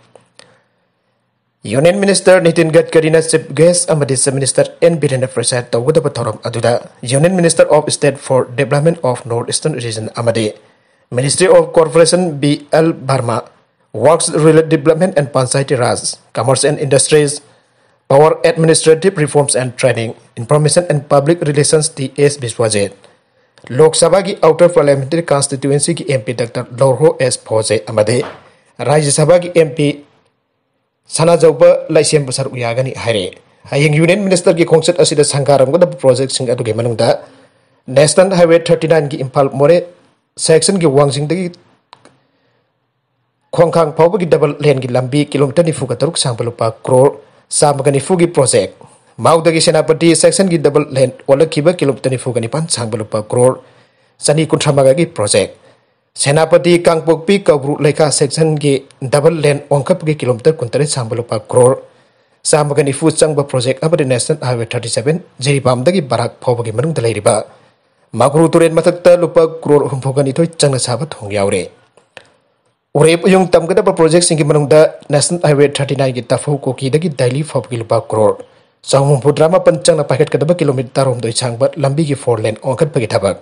Union Minister Nitin Gadkarina Chief Guest ꯑꯃꯗꯤ Chief Minister N Birendra Prasad ꯇꯧꯒꯗꯕ ꯊꯧꯔꯝ ꯑꯗꯨꯗ Union Minister of State for Development of North Eastern Region ꯑꯃꯗꯤ Ministry of Corporation B L Verma, Works Related Development and Panchayati Raj, Commerce and Industries, Power Administrative Reforms and Training, Information and Public Relations T S Biswajit, ꯂꯣꯛ ꯁꯚꯥꯒꯤ Outer Parliamentary Constituencyꯒꯤ M P Doctor Lorho S Phose ꯑꯃꯗꯤ ꯔꯥꯖ꯭ꯌ ꯁꯚꯥꯒꯤ M P ꯁꯅꯥꯖꯧꯕ ꯂꯩꯁꯦꯝꯕ ꯁꯔꯨꯛ ꯌꯥꯒꯅꯤ ꯍꯥꯏꯔꯦ꯫ ꯍꯌꯦꯡ Union Ministerꯒꯤ ꯈꯣꯡꯆꯠ ꯑꯁꯤꯗ ꯁꯪꯒꯥꯔꯝꯒꯗꯕ projectꯁꯤꯡ ꯑꯗꯨꯒꯤ ꯃꯅꯨꯡꯗ National Highway thirty nineꯒꯤ ꯏꯝꯐꯥꯜ ꯃꯣꯔꯦ sectionꯒꯤ ꯋꯥꯡꯖꯤꯡꯗꯒꯤ ꯈꯣꯡꯈꯥꯡ ꯐꯥꯎꯕꯒꯤ double laneꯒꯤ ꯂꯝꯕꯤ ꯀꯤꯂꯣꯃꯤꯇꯔ ꯅꯤꯐꯨꯒ ꯇꯔꯨꯛ ꯁꯥꯡꯕ ꯂꯨꯄꯥ ꯀ꯭ꯔꯣꯔ ꯆꯥꯝꯃꯒ ꯅꯤꯐꯨꯒꯤ project, ꯃꯥꯎꯗꯒꯤ ꯁꯦꯅꯥꯄꯇꯤ sectionꯒꯤ double lane ꯑꯣꯜꯂꯛꯈꯤꯕ ꯀꯤꯂꯣꯃꯤꯇꯔ ꯅꯤꯐꯨꯒ ꯅꯤꯄꯥꯟ ꯁꯥꯡꯕ ꯂꯨꯄꯥ ꯀ꯭ꯔꯣꯔ ꯆꯅꯤ ꯀꯨꯟꯊ꯭ꯔꯥ ꯃꯉꯥꯒꯤ project, ꯁꯦꯅꯥꯄꯇꯤ ꯀꯥꯡꯄꯣꯛꯄꯤ ꯀꯧꯕ꯭ꯔꯨ ꯂꯩꯈꯥ sectionꯒꯤ double lane ꯑꯣꯟꯈꯠꯄꯒꯤ ꯀꯤꯂꯣꯃꯤꯇꯔ ꯀꯨꯟꯇꯔꯦꯠ ꯁꯥꯡꯕ ꯂꯨꯄꯥ ꯀ꯭ꯔꯣꯔ ꯆꯥꯝꯃꯒ ꯅꯤꯐꯨ ꯆꯪꯕ project ꯑꯃꯗꯤ National Highway thirty seven ꯖꯤꯔꯤꯕꯥꯝꯗꯒꯤ ꯕꯔꯥꯛ ꯐꯥꯎꯕꯒꯤ ꯃꯅꯨꯡꯗ ꯂꯩꯔꯤꯕ ꯃꯒ꯭ꯔꯨ ꯇꯨꯔꯦꯜ ꯃꯊꯛꯇ ꯂꯨꯄꯥ ꯀ꯭ꯔꯣꯔ ꯍꯨꯝꯐꯨꯒ ꯅꯤꯊꯣꯏ ꯆꯪꯅ ꯁꯥꯕ ꯊꯣꯡ ꯌꯥꯎꯔꯦ꯫ ꯎꯔꯦꯞ ꯎꯌꯨꯡ ꯇꯝꯒꯗꯕ projectꯁꯤꯡꯒꯤ ꯃꯅꯨꯡꯗ National Highway thirty nineꯒꯤ ꯇꯥꯐꯧ ꯀꯨꯀꯤꯗꯒꯤ ꯗꯦꯜꯂꯤ ꯐꯥꯎꯕꯒꯤ ꯂꯨꯄꯥ ꯀ꯭ꯔꯣꯔ ꯆꯍꯨꯝ ꯍꯨꯝꯐꯨꯇꯔꯥ ꯃꯥꯄꯟ ꯆꯪꯅ ꯄꯥꯏꯈꯠꯀꯗꯕ ꯀꯤꯂꯣꯃꯤꯇꯔ ꯇꯔꯥꯍꯨꯝꯗꯣꯏ ꯁꯥꯡꯕ ꯂꯝꯕꯤꯒꯤ four lane ꯑꯣꯟꯈꯠꯄꯒꯤ ꯊꯕꯛ,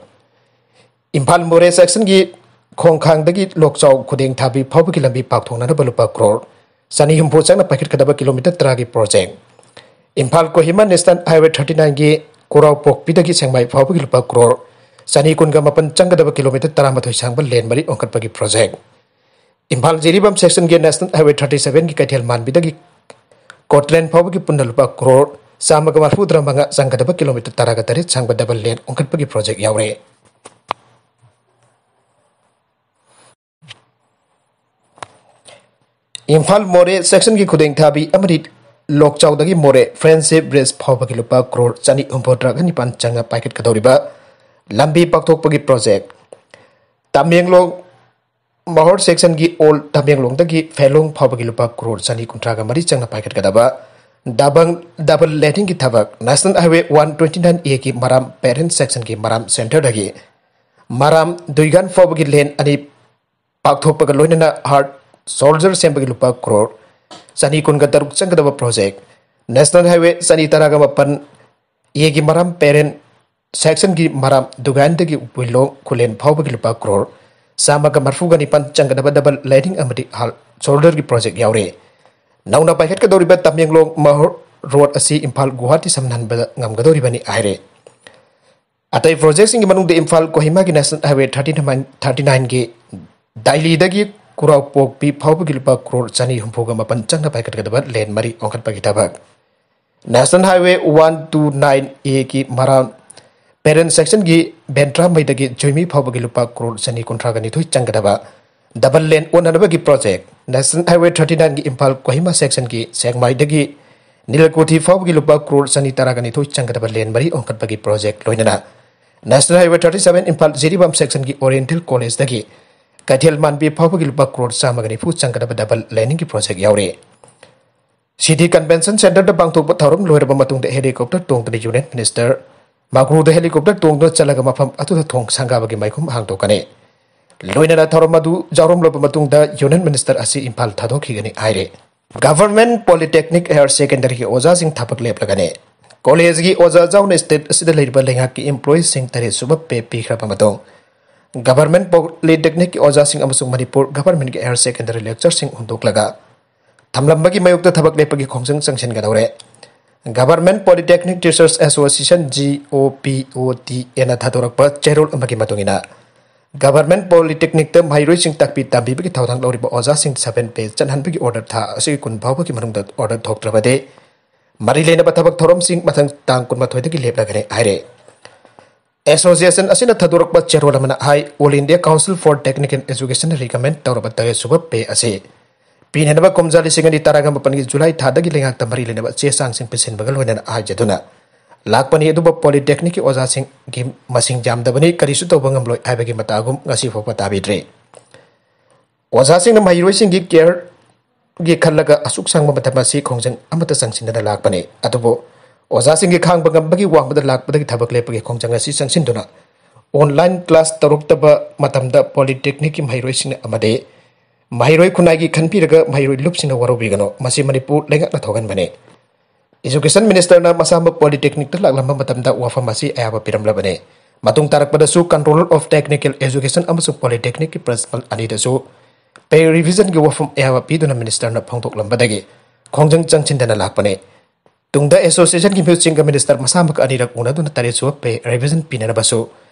ꯏꯝꯐꯥꯜ ꯃꯣꯔꯦ sectionꯒꯤ ꯈꯣꯡꯈꯥꯡꯗꯒꯤ ꯂꯣꯛꯆꯥꯎ ꯈꯨꯗꯦꯡ ꯊꯥꯕꯤ ꯐꯥꯎꯕꯒꯤ ꯂꯝꯕꯤ ꯄꯥꯛꯊꯣꯛꯅꯅꯕ ꯂꯨꯄꯥ ꯀ꯭ꯔꯣꯔ ꯆꯅꯤ ꯍꯨꯝꯐꯨ ꯆꯪꯅ ꯄꯥꯏꯈꯠꯀꯗꯕ ꯀꯤꯂꯣꯃꯤꯇꯔ ꯇꯔꯥꯒꯤ project, Imphal Kohima National Highway thirty nineꯒꯤ ꯀꯣꯔꯥꯎꯄꯣꯛꯄꯤꯗꯒꯤ ꯁꯦꯡꯃꯥꯏ ꯐꯥꯎꯕꯒꯤ ꯂꯨꯄꯥ ꯀ꯭ꯔꯣꯔ ꯆꯅꯤ ꯀꯨꯟꯒ ꯃꯥꯄꯟ ꯆꯪꯒꯗꯕ ꯀꯤꯂꯣꯃꯤꯇꯔ ꯇꯔꯥꯃꯥꯊꯣꯏ ꯁꯥꯡꯕ lane ꯃꯔꯤ ꯑꯣꯟꯈꯠꯄꯒꯤ project, Imphal Jiribam sectionꯒꯤ National Highway thirty sevenꯒꯤ ꯀꯩꯊꯦꯜ ꯃꯥꯟꯕꯤꯗꯒꯤ ꯀꯣꯇ꯭ꯂꯦꯟ ꯐꯥꯎꯕꯒꯤ ꯄꯨꯟꯅ ꯂꯨꯄꯥ ꯀ꯭ꯔꯣꯔ ꯆꯥꯝꯃꯒ ꯃꯔꯤꯐꯨꯇꯔꯥ ꯃꯉꯥ ꯆꯪꯒꯗꯕ ꯀꯤꯂꯣꯃꯤꯇꯔ ꯇꯔꯥꯒ ꯇꯔꯦꯠ ꯁꯥꯡꯕ double lane ꯑꯣꯟꯈꯠꯄꯒꯤ project ꯌꯥꯎꯔꯦ꯫ ꯏꯝꯐꯥꯜ ꯃꯣꯔꯦ sectionꯒꯤ ꯈꯨꯗꯦꯡ ꯊꯥꯕꯤ ꯑꯃꯗꯤ ꯂꯣꯛꯆꯥꯎꯗꯒꯤ ꯃꯣꯔꯦ Friendship Bridge ꯐꯥꯎꯕꯒꯤ ꯂꯨꯄꯥ ꯀ꯭ꯔꯣꯔ ꯆꯅꯤ ꯍꯨꯝꯐꯨꯇꯔꯥꯒ ꯅꯤꯄꯥꯟ ꯆꯪꯅ ꯄꯥꯏꯈꯠꯀꯗꯧꯔꯤꯕ ꯂꯝꯕꯤ ꯄꯥꯛꯊꯣꯛꯄꯒꯤ project, ꯇꯃꯦꯡꯂꯣꯡ ꯃꯍꯣꯔ sectionꯒꯤ ꯑꯣꯜ ꯇꯃꯦꯡꯂꯣꯡꯗꯒꯤ ꯐꯦꯂꯣꯡ ꯐꯥꯎꯕꯒꯤ ꯂꯨꯄꯥ ꯀ꯭ꯔꯣꯔ ꯆꯅꯤ ꯀꯨꯟꯊ꯭ꯔꯥꯒ ꯃꯔꯤ ꯆꯪꯅ ꯄꯥꯏꯈꯠꯀꯗꯕ double double laningꯒꯤ ꯊꯕꯛ, National Highway one twenty nine Aꯒꯤ ꯃꯔꯥꯝ Peren sectionꯒꯤ ꯃꯔꯥꯝ centreꯗꯒꯤ ꯃꯔꯥꯝ ꯗꯨꯏꯒꯥꯟ ꯐꯥꯎꯕꯒꯤ ꯂꯦꯟ ꯑꯅꯤ ꯄꯥꯛꯊꯣꯛꯄꯒ ꯂꯣꯏꯅꯅ ꯍꯥꯔꯠ ꯁꯣꯜꯗꯔ ꯁꯦꯝꯕꯒꯤ ꯂꯨꯄꯥ ꯀ꯭ꯔꯣꯔ ꯆꯅꯤ ꯀꯨꯟꯒ ꯇꯔꯨꯛ ꯆꯪꯒꯗꯕ ꯄ꯭ꯔꯣꯖꯦꯛ, ꯅꯦꯁꯅꯦꯜ ꯍꯥꯏꯋꯦ ꯆꯅꯤ ꯇꯔꯥꯒ ꯃꯥꯄꯟ ꯑꯦꯒꯤ ꯃꯔꯥꯝ ꯄꯦꯔꯦꯟ ꯁꯦꯛꯁꯟꯒꯤ ꯃꯔꯥꯝ ꯗꯨꯒꯥꯟꯗꯒꯤ ꯎꯄꯨꯏꯂꯣꯡ ꯈꯨꯂꯦꯟ ꯐꯥꯎꯕꯒꯤ ꯂꯨꯄꯥ ꯀ꯭ꯔꯣꯔ ꯆꯥꯝꯃꯒ ꯃꯔꯐꯨꯒ ꯅꯤꯄꯥꯟ ꯆꯪꯒꯗꯕ ꯗꯕꯜ ꯂꯦꯅꯤꯡ ꯑꯃꯗꯤ ꯍꯥꯔꯠ ꯁꯣꯜꯗꯔꯒꯤ ꯄ꯭ꯔꯣꯖꯦꯛ ꯌꯥꯎꯔꯤ꯫ ꯅꯧꯅ ꯄꯥꯏꯈꯠꯀꯗꯧꯔꯤꯕ ꯇꯃꯦꯡꯂꯣꯡ ꯃꯍꯨꯔ ꯔꯣꯗ ꯑꯁꯤ ꯏꯝꯐꯥꯜ ꯒꯨꯋꯥꯍꯥꯇꯤ ꯁꯝꯅꯍꯟꯕꯗ ꯉꯝꯒꯗꯧꯔꯤꯕꯅꯤ ꯍꯥꯏꯔꯦ꯫ ꯑꯇꯩ ꯄ꯭ꯔꯣꯖꯦꯛꯁꯤꯡꯒꯤ ꯃꯅꯨꯡꯗ ꯏꯝꯐꯥꯜ ꯀꯣꯍꯤꯃꯥꯒꯤ national highway thirty nine, thirty ꯅꯥꯏꯟꯒꯤ ꯗꯥꯏꯂꯤꯗꯒꯤ ꯀꯨꯔꯥꯎꯄꯣꯛꯄꯤ ꯐꯥꯎꯕꯒꯤ ꯂꯨꯄꯥ ꯀ꯭ꯔꯣꯔ ꯆꯅꯤ ꯍꯨꯝꯐꯨꯒ ꯃꯥꯄꯟ ꯆꯪꯅ ꯄꯥꯏꯈꯠꯀꯗꯕ ꯂꯦꯟ ꯃꯔꯤ ꯑꯣꯟꯈꯠꯄꯒꯤ ꯊꯕꯛ, national highway one two nine ꯑꯦꯒꯤ ꯃꯔꯥꯝ ꯄꯦꯔꯦꯟ ꯁꯦꯛꯁꯟꯒꯤ ꯕꯦꯟꯇ꯭ꯔꯥꯃꯩꯗꯒꯤ ꯖꯣꯏꯃꯤ ꯐꯥꯎꯕꯒꯤ ꯂꯨꯄꯥ ꯀ꯭ꯔꯣꯔ ꯆꯅꯤ ꯀꯨꯟꯊ꯭ꯔꯥꯒ ꯅꯤꯊꯣꯏ ꯆꯪꯒꯗꯕ ꯗꯕꯜ ꯂꯦꯟ ꯑꯣꯟꯅꯅꯕꯒꯤ ꯄ꯭ꯔꯣꯖꯦꯛ, ꯅꯦꯁꯅꯦꯜ ꯍꯥꯏꯋꯦ ꯊꯥꯔꯇꯤ ꯅꯥꯏꯟꯒꯤ ꯏꯝꯐꯥꯜ ꯀꯣꯍꯤꯃꯥ ꯁꯦꯛꯁꯟꯒꯤ ꯁꯦꯛꯃꯥꯏꯗꯒꯤ ꯅꯤꯂꯀꯨꯊꯤ ꯐꯥꯎꯕꯒꯤ ꯂꯨꯄꯥ ꯀ꯭ꯔꯣꯔ ꯆꯅꯤ ꯇꯔꯥꯒ ꯅꯤꯊꯣꯏ ꯆꯪꯒꯗꯕ ꯂꯦꯟ ꯃꯔꯤ ꯑꯣꯟꯈꯠꯄꯒꯤ ꯄ꯭ꯔꯣꯖꯦꯛ, ꯂꯣꯏꯅꯅ national highway thirty seven Imphal Jiribam ꯁꯦꯛꯁꯟꯒꯤ ꯑꯣꯔꯤꯌꯦꯟꯇꯦꯜ ꯀꯣꯂꯦꯖꯇꯒꯤ ꯀꯩꯊꯦꯜ ꯃꯥꯟꯕꯤ ꯐꯥꯎꯕꯒꯤ ꯂꯨꯄꯥ ꯀ꯭ꯔꯣꯔ ꯆꯥꯝꯃꯒ ꯅꯤꯐꯨ ꯆꯪꯒꯗꯕ ꯗꯕꯜ ꯂꯦꯅꯤꯡꯒꯤ ꯄ꯭ꯔꯣꯖꯦꯛ ꯌꯥꯎꯔꯤ꯫ ꯁꯤꯇꯤ ꯀꯟꯚꯦꯟꯁꯟ ꯁꯦꯟꯇꯔꯗ ꯄꯥꯡꯊꯣꯛꯄ ꯊꯧꯔꯝ ꯂꯣꯏꯔꯕ ꯃꯇꯨꯡꯗ ꯍꯦꯂꯤꯀꯣꯞꯇꯔ ꯇꯣꯡꯗꯨꯅ ꯌꯨꯅꯤꯌꯟ ꯃꯤꯅꯤꯁꯇꯔ ꯃꯥꯒ꯭ꯔꯨꯗ ꯍꯦꯂꯤꯀꯣꯞꯇꯔ ꯇꯣꯡꯗꯨꯅ ꯆꯠꯂꯒ ꯃꯐꯝ ꯑꯗꯨꯗ ꯊꯣꯡ ꯁꯪꯒꯥꯕꯒꯤ ꯃꯥꯏꯈꯨꯝ ꯍꯥꯡꯗꯣꯛꯀꯅꯤ꯫ ꯂꯣꯏꯅꯅ ꯊꯧꯔꯝ ꯑꯗꯨ ꯌꯥꯎꯔꯝꯂꯕ ꯃꯇꯨꯡꯗ ꯌꯨꯅꯤꯌꯟ ꯃꯤꯅꯤꯁꯇꯔ ꯑꯁꯤ ꯏꯝꯐꯥꯜ ꯊꯥꯗꯣꯛꯈꯤꯒꯅꯤ ꯍꯥꯏꯔꯦ꯫ ꯒꯚꯔꯟꯃꯦꯟꯠ ꯄꯣꯂꯤꯇꯦꯛꯅꯤꯛ ꯍꯥꯌꯔ ꯁꯦꯀꯦꯟꯗꯔꯤꯒꯤ ꯑꯣꯖꯥꯁꯤꯡ ꯊꯕꯛ ꯂꯦꯞꯂꯒꯅꯤ꯫ ꯀꯣꯂꯦꯖꯒꯤ ꯑꯣꯖꯥ ꯌꯥꯎꯅ ꯁ꯭ꯇꯦꯠ ꯑꯁꯤꯗ ꯂꯩꯔꯤꯕ ꯂꯩꯉꯥꯛꯀꯤ ꯏꯝꯄ꯭ꯂꯣꯌꯤꯁꯤꯡ ꯇꯔꯦꯠ ꯁꯨꯕ ꯄꯦ ꯄꯤꯈ꯭ꯔꯕ ꯃꯇꯨꯡ, ꯒꯚꯔꯟꯃꯦꯟꯠ ꯄꯣꯂꯤꯇꯦꯛꯅꯤꯛꯀꯤ ꯑꯣꯖꯥꯁꯤꯡ ꯑꯃꯁꯨꯡ ꯃꯅꯤꯄꯨꯔ ꯒꯚꯔꯟꯃꯦꯟꯠꯀꯤ ꯍꯥꯌꯔ ꯁꯦꯀꯦꯟꯗꯔꯤ ꯂꯦꯛꯆꯔꯁꯤꯡ ꯍꯨꯟꯗꯣꯛꯂꯒ ꯊꯝꯂꯝꯕꯒꯤ ꯃꯥꯌꯣꯛꯇ ꯊꯕꯛ ꯂꯦꯞꯄꯒꯤ ꯈꯣꯡꯖꯪ ꯆꯪꯁꯤꯟꯒꯗꯧꯔꯦ꯫ Government polytechnic teachers association, G O P O T ꯑꯦꯅ ꯊꯥꯗꯣꯔꯛꯄ ꯆꯦꯔꯣꯜ ꯑꯃꯒꯤ ꯃꯇꯨꯡ ꯏꯟꯅ, ꯒꯚꯔꯟꯃꯦꯟꯠ ꯄꯣꯂꯤꯇꯦꯛꯅꯤꯛꯇ ꯃꯍꯩꯔꯣꯏꯁꯤꯡ ꯇꯥꯛꯄꯤ ꯇꯝꯕꯤꯕꯒꯤ ꯊꯧꯗꯥꯡ ꯂꯧꯔꯤꯕ ꯑꯣꯖꯥꯁꯤꯡ ꯁꯚꯦꯟ ꯄꯦ ꯆꯠꯍꯟꯕꯒꯤ ꯑꯣꯔꯗꯔ ꯊꯥ ꯑꯁꯤꯒꯤ ꯀꯨꯟ ꯐꯥꯎꯕꯒꯤ ꯃꯅꯨꯡꯗ ꯑꯣꯔꯗꯔ ꯊꯣꯛꯇ꯭ꯔꯕꯗꯤ ꯃꯔꯤ ꯂꯩꯅꯕ ꯊꯕꯛ ꯊꯧꯔꯝꯁꯤꯡ ꯃꯊꯪ ꯇꯥꯡ ꯀꯨꯟꯃꯥꯊꯣꯏꯗꯒꯤ ꯂꯦꯞꯂꯒꯅꯤ ꯍꯥꯏꯔꯦ꯫ ꯑꯦꯁꯣꯁꯤꯌꯦꯁꯟ ꯑꯁꯤꯅ ꯊꯥꯗꯣꯔꯛꯄ ꯆꯦꯔꯣꯜ ꯑꯃꯅ ꯍꯥꯏ, All India Council for Technical Education recommend ꯇꯧꯔꯕ ꯇꯔꯦꯠ ꯁꯨꯕ ꯄꯦ ꯑꯁꯤ ꯄꯤꯅꯅꯕ ꯀꯨꯝꯖꯥ ꯂꯤꯁꯤꯡ ꯑꯅꯤ ꯇꯔꯥꯒ ꯃꯥꯄꯟꯒꯤ ꯖꯨꯂꯥꯏ ꯊꯥꯗꯒꯤ ꯂꯩꯉꯥꯛꯇ ꯃꯔꯤ ꯂꯩꯅꯕ ꯆꯦ ꯆꯥꯡꯁꯤꯡ ꯄꯤꯁꯤꯟꯕꯒ ꯂꯣꯏꯅꯅ ꯍꯥꯏꯖꯗꯨꯅ ꯂꯥꯛꯄꯅꯤ꯫ ꯑꯗꯨꯕꯨ ꯄꯣꯂꯤꯇꯦꯛꯅꯤꯛꯀꯤ ꯑꯣꯖꯥꯁꯤꯡꯒꯤ ꯃꯁꯤꯡ ꯌꯥꯝꯗꯕꯅꯤ, ꯀꯔꯤꯁꯨ ꯇꯧꯕ ꯉꯝꯂꯣꯏ ꯍꯥꯏꯕꯒꯤ ꯃꯇꯥꯒꯨꯝ ꯉꯁꯤ ꯐꯥꯎꯕ ꯇꯥꯕꯤꯗ꯭ꯔꯤ꯫ ꯑꯣꯖꯥꯁꯤꯡꯅ ꯃꯍꯩꯔꯣꯏꯁꯤꯡꯒꯤ ꯀꯦꯌꯔꯒꯤ ꯈꯜꯂꯒ ꯑꯁꯨꯛ ꯁꯥꯡꯕ ꯃꯇꯝ ꯑꯁꯤ ꯈꯣꯡꯖꯪ ꯑꯃꯠꯇ ꯆꯪꯁꯤꯟꯗꯅ ꯂꯥꯛꯄꯅꯤ꯫ ꯑꯗꯨꯕꯨ ꯑꯣꯖꯥꯁꯤꯡꯒꯤ ꯈꯥꯡꯕ ꯉꯝꯕꯒꯤ ꯋꯥꯡꯃꯗ ꯂꯥꯛꯄꯗꯒꯤ ꯊꯕꯛ ꯂꯦꯞꯄꯒꯤ ꯈꯣꯡꯖꯪ ꯑꯁꯤ ꯆꯪꯁꯤꯟꯗꯨꯅ online class ꯇꯧꯔꯛꯇꯕ ꯃꯇꯝꯗ polytechnicꯀꯤ ꯃꯍꯩꯔꯣꯏꯁꯤꯡꯅ ꯑꯃꯗꯤ ꯃꯍꯩꯔꯣꯏ ꯈꯨꯟꯅꯥꯏꯒꯤ ꯈꯟꯕꯤꯔꯒ ꯃꯍꯩꯔꯣꯏ ꯂꯨꯞꯁꯤꯡꯅ ꯋꯥꯔꯧꯕꯤꯒꯅꯨ, ꯃꯁꯤ ꯃꯅꯤꯄꯨꯔ ꯂꯩꯉꯥꯛꯅ ꯊꯣꯛꯍꯟꯕꯅꯤ꯫ Education Ministerꯅ ꯃꯁꯥꯃꯛ polytechnicꯇ ꯂꯥꯛꯂꯝꯕ ꯃꯇꯝꯗ ꯋꯥꯐꯝ ꯑꯁꯤ ꯑꯌꯥꯕ ꯄꯤꯔꯝꯂꯕꯅꯤ꯫ ꯃꯇꯨꯡ ꯇꯥꯔꯛꯄꯗꯁꯨ Controller of Technical Education ꯑꯃꯁꯨꯡ polytechnicꯀꯤ principal ꯑꯅꯤꯗꯁꯨ pay revisionꯒꯤ ꯋꯥꯐꯝ ꯑꯌꯥꯕ ꯄꯤꯗꯨꯅ ministerꯅ ꯐꯣꯡꯗꯣꯛꯂꯝꯕꯗꯒꯤ ꯈꯣꯡꯖꯪ ꯆꯪꯁꯤꯟꯗꯅ ꯂꯥꯛꯄꯅꯤ꯫ ꯇꯨꯡꯗ associationꯒꯤ ꯃꯤꯍꯨꯠꯁꯤꯡꯒ minister ꯃꯁꯥꯃꯛ ꯑꯅꯤꯔꯛ ꯎꯅꯗꯨꯅ ꯇꯔꯦꯠꯁꯨꯕ pay revision ꯄꯤꯅꯅꯕꯁꯨ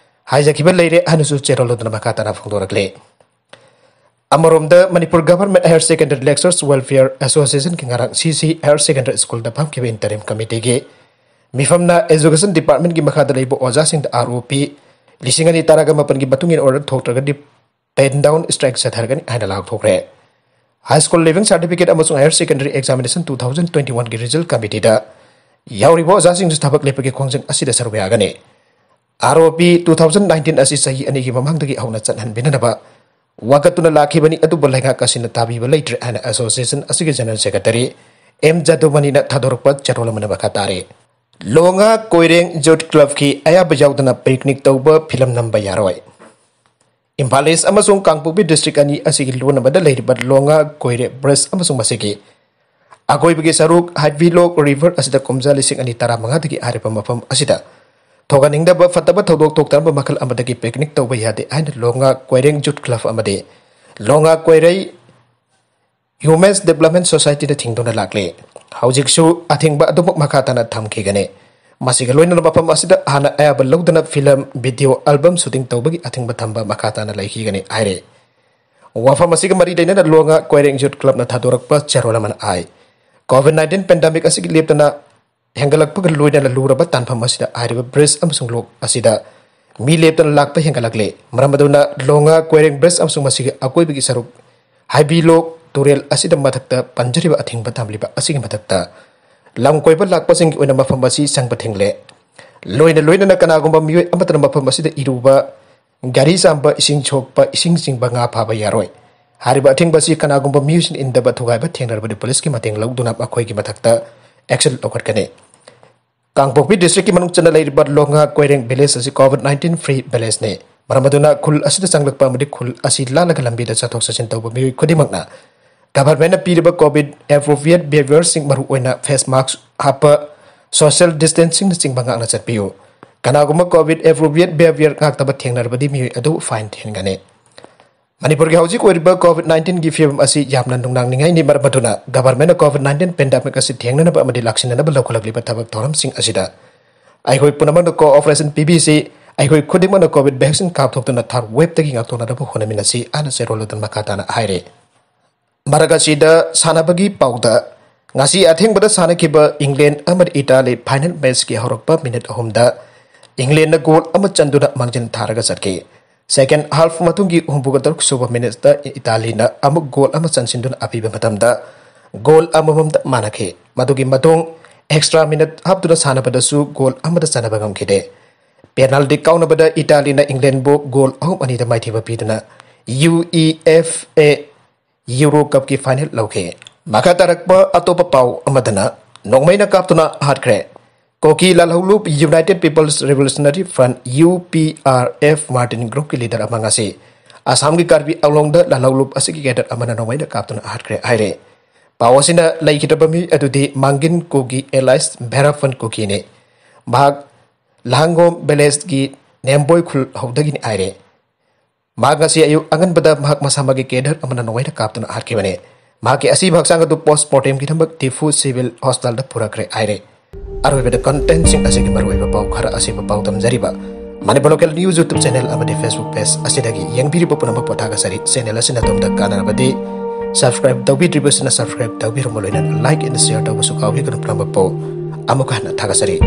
ꯍꯥꯏꯖꯈꯤꯕ ꯂꯩꯔꯦ ꯍꯥꯏꯅꯁꯨ ꯆꯦꯔꯣꯜ ꯑꯗꯨꯅ ꯃꯈꯥ ꯇꯥꯅ ꯐꯣꯡꯗꯣꯔꯛꯂꯤ꯫ ꯑꯃꯔꯣꯝꯗ Manipur Government Higher Secondary Lecturers Welfare Associationꯒꯤ ꯉꯔꯥꯡ ꯁꯤ ꯁꯤ Higher Secondary Schoolꯗ ꯐꯝꯈꯤꯕ interim committeeꯒꯤ ꯃꯤꯐꯝꯅ Education Departmentꯀꯤ ꯃꯈꯥꯗ ꯂꯩꯕ ꯑꯣꯖꯥꯁꯤꯡꯗ ꯑꯥꯔ ꯑꯣ ꯄꯤ ꯂꯤꯁꯤꯡ ꯑꯅꯤ ꯇꯔꯥꯒ ꯃꯥꯄꯟꯒꯤ ꯃꯇꯨꯡ ꯏꯟꯅ order ꯊꯣꯛꯇ꯭ꯔꯒꯗꯤ ten down strike ꯆꯠꯊꯔꯒꯅꯤ ꯍꯥꯏꯅ ꯂꯥꯎꯊꯣꯛꯈ꯭ꯔꯦ꯫ High School Leaving Certificate ꯑꯃꯁꯨꯡ Higher Secondary Examination two thousand twenty oneꯒꯤ result committeeꯗ ꯌꯥꯎꯔꯤꯕ ꯑꯣꯖꯥꯁꯤꯡꯁꯨ ꯊꯕꯛ ꯂꯦꯞꯄꯒꯤ ꯈꯣꯡꯖꯪ ꯑꯁꯤꯗ ꯁꯔꯨꯛ ꯌꯥꯒꯅꯤ꯫ ꯑꯥꯔ ꯑꯣ ꯄꯤ two thousand nineteen ꯑꯁꯤ ꯆꯍꯤ ꯑꯅꯤꯒꯤ ꯃꯃꯥꯡꯗꯒꯤ ꯍꯧꯅ ꯆꯠꯍꯟꯕꯤꯅꯅꯕ ꯋꯥꯀꯠꯇꯨꯅ ꯂꯥꯛꯈꯤꯕꯅꯤ, ꯑꯗꯨꯕꯨ ꯂꯩꯉꯥꯛ ꯑꯁꯤꯅ ꯇꯥꯕꯤꯕ ꯂꯩꯇ꯭ꯔꯦ ꯍꯥꯏꯅ association ꯑꯁꯤꯒꯤ General Secretary ꯑꯦꯝ ꯖꯥꯗꯨꯃꯅꯤꯅ ꯊꯥꯗꯣꯔꯛꯄ ꯆꯦꯔꯣꯜ ꯑꯃꯅ ꯃꯈꯥ ꯇꯥꯔꯤ꯫ ꯂꯣꯉꯥ ꯀꯣꯏꯔꯦꯡ Youth Clubꯀꯤ ꯑꯌꯥꯕ ꯌꯥꯎꯗꯅ picnic ꯇꯧꯕ, film ꯅꯝꯕ ꯌꯥꯔꯣꯏ꯫ ꯏꯝꯐꯥꯜ East ꯑꯃꯁꯨꯡ ꯀꯥꯡꯄꯣꯛꯄꯤ district ꯑꯅꯤ ꯑꯁꯤꯒꯤ ꯂꯣꯟꯅꯕꯗ ꯂꯩꯔꯤꯕ ꯂꯣꯉꯥ ꯀꯣꯏꯔꯦ brush ꯑꯃꯁꯨꯡ ꯃꯁꯤꯒꯤ ꯑꯀꯣꯏꯕꯒꯤ ꯁꯔꯨꯛ ꯍꯥꯏꯕꯤꯂꯣꯛ river ꯑꯁꯤꯗ ꯀꯨꯝꯖꯥ ꯂꯤꯁꯤꯡ ꯑꯅꯤ ꯇꯔꯥꯃꯉꯥꯗꯒꯤ ꯍꯥꯏꯔꯤꯕ ꯃꯐꯝ ꯑꯁꯤꯗ ꯊꯣꯛꯍꯟꯅꯤꯡꯗꯕ ꯐꯠꯇꯕ ꯊꯧꯗꯣꯛ ꯊꯣꯛꯇꯅꯕ ꯃꯈꯜ ꯑꯃꯗꯒꯤ picnic ꯇꯧꯕ ꯌꯥꯗꯦ ꯍꯥꯏꯅ ꯂꯣꯉꯥ ꯀꯣꯏꯔꯦꯡ Youth Club ꯑꯃꯗꯤ ꯂꯣꯉꯥ ꯀꯣꯏꯔꯩ Women's Development Societyꯅ ꯊꯤꯡꯗꯨꯅ ꯂꯥꯛꯂꯤ꯫ ꯍꯧꯖꯤꯛꯁꯨ ꯑꯊꯤꯡꯕ ꯑꯗꯨꯃꯛ ꯃꯈꯥ ꯇꯥꯅ ꯊꯝꯈꯤꯒꯅꯤ꯫ ꯃꯁꯤꯒ ꯂꯣꯏꯅꯅ ꯃꯐꯝ ꯑꯁꯤꯗ ꯍꯥꯟꯅ ꯑꯌꯥꯕ ꯂꯧꯗꯅ film, video album shooting ꯇꯧꯕꯒꯤ ꯑꯊꯤꯡꯕ ꯊꯝꯕ ꯃꯈꯥ ꯇꯥꯅ ꯂꯩꯈꯤꯒꯅꯤ ꯍꯥꯏꯔꯤ꯫ ꯋꯥꯐꯝ ꯑꯁꯤꯒ ꯃꯔꯤ ꯂꯩꯅꯅ ꯂꯣꯉꯥ ꯀꯣꯏꯔꯦꯡ Youth Clubꯅ ꯊꯥꯗꯣꯔꯛꯄ ꯆꯦꯔꯣꯜ ꯑꯃꯅ ꯍꯥꯏ, COVID nineteen pandemic ꯑꯁꯤꯒꯤ ꯂꯦꯞꯇꯅ ꯍꯦꯟꯒꯠꯂꯛꯄꯒ ꯂꯣꯏꯅꯅ ꯂꯨꯔꯕ ꯇꯥꯟꯐꯝ ꯑꯁꯤꯗ ꯍꯥꯏꯔꯤꯕ brush ꯑꯃꯁꯨꯡ ꯂꯣꯛ ꯑꯁꯤꯗ ꯃꯤ ꯂꯦꯞꯇꯅ ꯂꯥꯛꯄ ꯍꯦꯟꯒꯠꯂꯛꯂꯦ꯫ ꯃꯔꯝ ꯑꯗꯨꯅ ꯂꯣꯉꯥ ꯀꯣꯏꯔꯦꯡ brush ꯑꯃꯁꯨꯡ ꯃꯁꯤꯒꯤ ꯑꯀꯣꯏꯕꯒꯤ ꯁꯔꯨꯛ ꯍꯥꯏꯕꯤꯂꯣꯛ ꯇꯨꯔꯦꯜ ꯑꯁꯤꯗ ꯃꯊꯛꯇ ꯄꯟꯖꯔꯤꯕ ꯑꯊꯤꯡꯕ ꯊꯝꯂꯤꯕ ꯑꯁꯤꯒꯤ ꯃꯊꯛꯇ ꯂꯝ ꯀꯣꯏꯕ ꯂꯥꯛꯄꯁꯤꯡꯒꯤ ꯑꯣꯏꯅ ꯃꯐꯝ ꯑꯁꯤ ꯆꯪꯕ ꯊꯤꯡꯂꯦ꯫ ꯂꯣꯏꯅ ꯂꯣꯏꯅꯅ ꯀꯅꯥꯒꯨꯝꯕ ꯃꯤꯑꯣꯏ ꯑꯃꯠꯇꯅ ꯃꯐꯝ ꯑꯁꯤꯗ ꯏꯔꯨꯕ, ꯒꯥꯔꯤ ꯆꯥꯝꯕ, ꯏꯁꯤꯡ ꯁꯣꯛꯄ, ꯏꯁꯤꯡ ꯆꯤꯡꯕ, ꯉꯥ ꯐꯥꯕ ꯌꯥꯔꯣꯏ꯫ ꯍꯥꯏꯔꯤꯕ ꯑꯊꯤꯡꯕ ꯑꯁꯤ ꯀꯅꯥꯒꯨꯝꯕ ꯃꯤꯑꯣꯏꯁꯤꯡꯅ ꯏꯟꯗꯕ ꯊꯨꯒꯥꯏꯕ ꯊꯦꯡꯅꯔꯕꯗꯤ ꯄꯨꯂꯤꯁꯀꯤ ꯃꯇꯦꯡ ꯂꯧꯗꯨꯅ ꯃꯈꯣꯏꯒꯤ ꯃꯊꯛꯇ action ꯂꯧꯈꯠꯀꯅꯤ꯫ ꯀꯥꯡꯄꯣꯛꯄꯤ ꯗꯤꯁꯇ꯭ꯔꯤꯛꯀꯤ ꯃꯅꯨꯡ ꯆꯟꯅ ꯂꯩꯔꯤꯕ ꯂꯣꯡꯉꯥ ꯀꯣꯏꯔꯦꯡ ꯚꯤꯂꯦꯖ ꯑꯁꯤ ꯀꯣꯚꯤꯗ ꯅꯥꯏꯟꯇꯤꯟ ꯐ꯭ꯔꯤ ꯚꯤꯂꯦꯖꯅꯤ꯫ ꯃꯔꯝ ꯑꯗꯨꯅ ꯈꯨꯜ ꯑꯁꯤꯗ ꯆꯪꯂꯛꯄ ꯑꯃꯗꯤ ꯈꯨꯜ ꯑꯁꯤ ꯂꯥꯜꯂꯒ ꯂꯝꯕꯤꯗ ꯆꯠꯊꯣꯛ ꯆꯠꯁꯤꯟ ꯇꯧꯕ ꯃꯤꯑꯣꯏ ꯈꯨꯗꯤꯡꯃꯛꯅ ꯒꯚꯔꯟꯃꯦꯟꯠꯅ ꯄꯤꯔꯤꯕ ꯀꯣꯚꯤꯗ ꯑꯦꯄ꯭ꯔꯣꯄ꯭ꯔꯤꯌꯦꯠ ꯕꯤꯍꯦꯕꯤꯌꯔꯁꯤꯡ, ꯃꯔꯨꯑꯣꯏꯅ ꯐꯦꯁ ꯃꯥꯁꯛ ꯍꯥꯞꯄ, ꯁꯣꯁꯤꯌꯦꯜ ꯗꯤꯁꯇꯦꯟꯁꯤꯡꯅꯆꯤꯡꯕ ꯉꯥꯛꯅ ꯆꯠꯄꯤꯌꯨ꯫ ꯀꯅꯥꯒꯨꯝꯕ ꯀꯣꯚꯤꯗ ꯑꯦꯄ꯭ꯔꯣꯄ꯭ꯔꯤꯌꯦꯠ ꯕꯤꯍꯦꯕꯤꯌꯔ ꯉꯥꯛꯇꯕ ꯊꯦꯡꯅꯔꯕꯗꯤ ꯃꯤꯑꯣꯏ ꯑꯗꯨ ꯐꯥꯏꯟ ꯊꯤꯍꯟꯒꯅꯤ꯫ ꯃꯅꯤꯄꯨꯔꯒꯤ ꯍꯧꯖꯤꯛ ꯑꯣꯏꯔꯤꯕ ꯀꯣꯚꯤꯗ ꯅꯥꯏꯟꯇꯤꯟꯒꯤ ꯐꯤꯕꯝ ꯑꯁꯤ ꯌꯥꯝꯅ ꯅꯨꯡꯅꯥꯡꯅꯤꯡꯉꯥꯏꯅꯤ꯫ ꯃꯔꯝ ꯑꯗꯨꯅ ꯒꯚꯔꯟꯃꯦꯟꯠꯅ ꯀꯣꯚꯤꯗ ꯅꯥꯏꯟꯇꯤꯟ ꯄꯦꯟꯗꯦꯃꯤꯛ ꯑꯁꯤ ꯊꯦꯡꯅꯅꯕ ꯑꯃꯗꯤ ꯂꯥꯛꯁꯤꯟꯅꯅꯕ ꯂꯧꯈꯠꯂꯛꯂꯤꯕ ꯊꯕꯛ ꯊꯧꯔꯝꯁꯤꯡ ꯑꯁꯤꯗ ꯑꯩꯈꯣꯏ ꯄꯨꯝꯅꯃꯛꯅ ꯀꯣꯑꯣꯄꯔꯦꯁꯟ ꯄꯤꯕꯤꯁꯤ꯫ ꯑꯩꯈꯣꯏ ꯈꯨꯗꯤꯡꯃꯛꯅ ꯀꯣꯚꯤꯗ ꯚꯦꯛꯁꯤꯟ ꯀꯥꯞꯊꯣꯛꯇꯨꯅ ꯊꯥꯔꯗ ꯋꯦꯕꯇꯒꯤ ꯉꯥꯛꯊꯣꯛꯅꯅꯕ ꯍꯣꯠꯅꯃꯤꯟꯅꯁꯤ ꯍꯥꯏꯅ ꯆꯦꯔꯣꯜ ꯑꯗꯨꯅ ꯃꯈꯥ ꯇꯥꯅ ꯍꯥꯏꯔꯤ꯫ ꯃꯔꯛ ꯑꯁꯤꯗ ꯁꯥꯟꯅꯕꯒꯤ ꯄꯥꯎꯗ, ꯉꯁꯤ ꯑꯊꯦꯡꯕꯗ ꯁꯥꯟꯅꯈꯤꯕ ꯏꯪꯂꯦꯟ ꯑꯃꯗꯤ ꯏꯇꯥꯂꯤ ꯐꯥꯏꯅꯦꯜ ꯃꯦꯆꯀꯤ ꯍꯧꯔꯛꯄ ꯃꯤꯅꯤꯠ ꯑꯍꯨꯝꯗ ꯏꯪꯂꯦꯟꯅ ꯒꯣꯜ ꯑꯃ ꯆꯟꯗꯨꯅ ꯃꯥꯡꯖꯤꯜ ꯊꯥꯔꯒ ꯆꯠꯈꯤ꯫ ꯁꯦꯀꯦꯟ ꯍꯥꯐ ꯃꯇꯨꯡꯒꯤ ꯍꯨꯝꯐꯨꯒ ꯇꯔꯨꯛ ꯁꯨꯕ ꯃꯤꯅꯤꯠꯇ ꯏꯇꯥꯂꯤꯅ ꯑꯃꯨꯛ ꯒꯣꯜ ꯑꯃ ꯆꯟꯁꯤꯟꯗꯨꯅ ꯑꯄꯤꯕ ꯃꯇꯝꯗ ꯒꯣꯜ ꯑꯃꯃꯝꯗ ꯃꯥꯟꯅꯈꯤ꯫ ꯃꯗꯨꯒꯤ ꯃꯇꯨꯡ ꯑꯦꯛꯁꯇ꯭ꯔꯥ ꯃꯤꯅꯤꯠ ꯍꯥꯞꯇꯨꯅ ꯁꯥꯟꯅꯕꯗꯁꯨ ꯒꯣꯜ ꯑꯃꯗ ꯆꯟꯅꯕ ꯉꯝꯈꯤꯗꯦ꯫ ꯄꯦꯅꯥꯜꯇꯤ ꯀꯥꯎꯅꯕꯗ ꯏꯇꯥꯂꯤꯅ ꯏꯪꯂꯦꯟꯕꯨ ꯒꯣꯜ ꯑꯍꯨꯝ ꯑꯅꯤꯗ ꯃꯥꯏꯊꯤꯕ ꯄꯤꯗꯨꯅ U E F A euro ꯀꯞꯀꯤ ꯐꯥꯏꯅꯦꯜ ꯂꯧꯈꯤ꯫ ꯃꯈꯥ ꯇꯥꯔꯛꯄ ꯑꯇꯣꯞꯄ ꯄꯥꯎ ꯑꯃꯗꯅ ꯅꯣꯡꯃꯩꯅ ꯀꯥꯞꯇꯨꯅ ꯍꯥꯠꯈ꯭ꯔꯦ꯫ ꯀꯨꯀꯤ ꯂꯥꯜꯍꯧꯂꯨꯞ united peoples revolutionary front, U P R F, Martin ꯒ꯭ꯔꯨꯞꯀꯤ ꯂꯤꯗꯔ ꯑꯃ ꯉꯁꯤ ꯑꯁꯥꯝꯒꯤ ꯀꯥꯔꯕꯤ ꯑꯪꯂꯣꯡꯗ ꯂꯥꯜꯍꯧꯂꯨꯞ ꯑꯁꯤꯒꯤ ꯀꯦꯗꯔ ꯑꯃꯅ ꯅꯣꯡꯃꯩꯅ ꯀꯥꯞꯇꯨꯅ ꯍꯥꯠꯈ꯭ꯔꯦ ꯍꯥꯏꯔꯦ꯫ ꯄꯥꯎ ꯑꯁꯤꯅ ꯂꯩꯈꯤꯗ꯭ꯔꯕ ꯃꯤ ꯑꯗꯨꯗꯤ ꯃꯥꯡꯒꯤꯟ ꯀꯨꯀꯤ ꯑꯦꯂꯥꯏꯁ ꯚꯦꯔꯥꯐꯟ ꯀꯨꯀꯤꯅꯤ꯫ ꯃꯍꯥꯛ ꯂꯥꯡꯒꯣꯝ ꯚꯤꯂꯦꯖꯀꯤ ꯅꯦꯝꯕꯣꯏ ꯈꯨꯜ ꯍꯧꯗꯒꯤꯅꯤ ꯍꯥꯏꯔꯦ꯫ ꯃꯍꯥꯛ ꯉꯁꯤ ꯑꯌꯨꯛ ꯑꯉꯟꯕꯗ ꯃꯍꯥꯛ ꯃꯁꯥꯃꯛꯀꯤ ꯀꯦꯗꯔ ꯑꯃꯅ ꯅꯣꯡꯃꯩꯅ ꯀꯥꯞꯇꯨꯅ ꯍꯥꯠꯈꯤꯕꯅꯤ꯫ ꯃꯍꯥꯛꯀꯤ ꯑꯁꯤꯕ ꯍꯛꯆꯥꯡ ꯑꯗꯨ ꯄꯣꯁ꯭ꯠꯃꯣꯔꯇꯦꯝꯒꯤꯗꯃꯛ ꯗꯤꯐꯨ ꯁꯤꯚꯤꯜ ꯍꯣꯁꯄꯤꯇꯥꯜꯗ ꯄꯨꯔꯛꯈ꯭ꯔꯦ ꯍꯥꯏꯔꯦ꯫ ꯑꯔꯣꯏꯕꯗ ꯀꯟꯇꯦꯟꯠꯁꯤꯡ ꯑꯁꯤꯒꯤ ꯃꯔꯨꯑꯣꯏꯕ ꯄꯥꯎ ꯈꯔ ꯑꯁꯤꯕ ꯄꯥꯎꯗꯝꯖꯔꯤꯕ Manipur local news YouTube channel ꯑꯃꯗꯤ ꯐꯦꯁꯕꯨꯛ ꯄꯦꯖ ꯑꯁꯤꯗꯒꯤ ꯌꯦꯡꯕꯤꯔꯤꯕ ꯄꯨꯝꯅꯃꯛꯄꯨ ꯊꯥꯒꯠꯆꯔꯤ꯫ ꯆꯦꯅꯦꯜ ꯑꯁꯤꯅ ꯑꯗꯣꯝꯗ ꯀꯥꯟꯅꯔꯕꯗꯤ ꯁꯕꯁꯀ꯭ꯔꯥꯏꯕ ꯇꯧꯕꯤꯗ꯭ꯔꯤꯕꯁꯤꯅ ꯁꯕꯁꯀ꯭ꯔꯥꯏꯕ ꯇꯧꯕꯤꯔꯝꯕ ꯂꯣꯏꯅꯅ ꯂꯥꯏꯛ ꯑꯦꯟ ꯁꯤꯌꯔ ꯇꯧꯕꯁꯨ ꯀꯥꯎꯕꯤꯒꯅꯨ꯫ ꯄꯨꯝꯅꯃꯛꯄꯨ ꯑꯃꯨꯛ ꯍꯟꯅ ꯊꯥꯒꯠꯆꯔꯤ꯫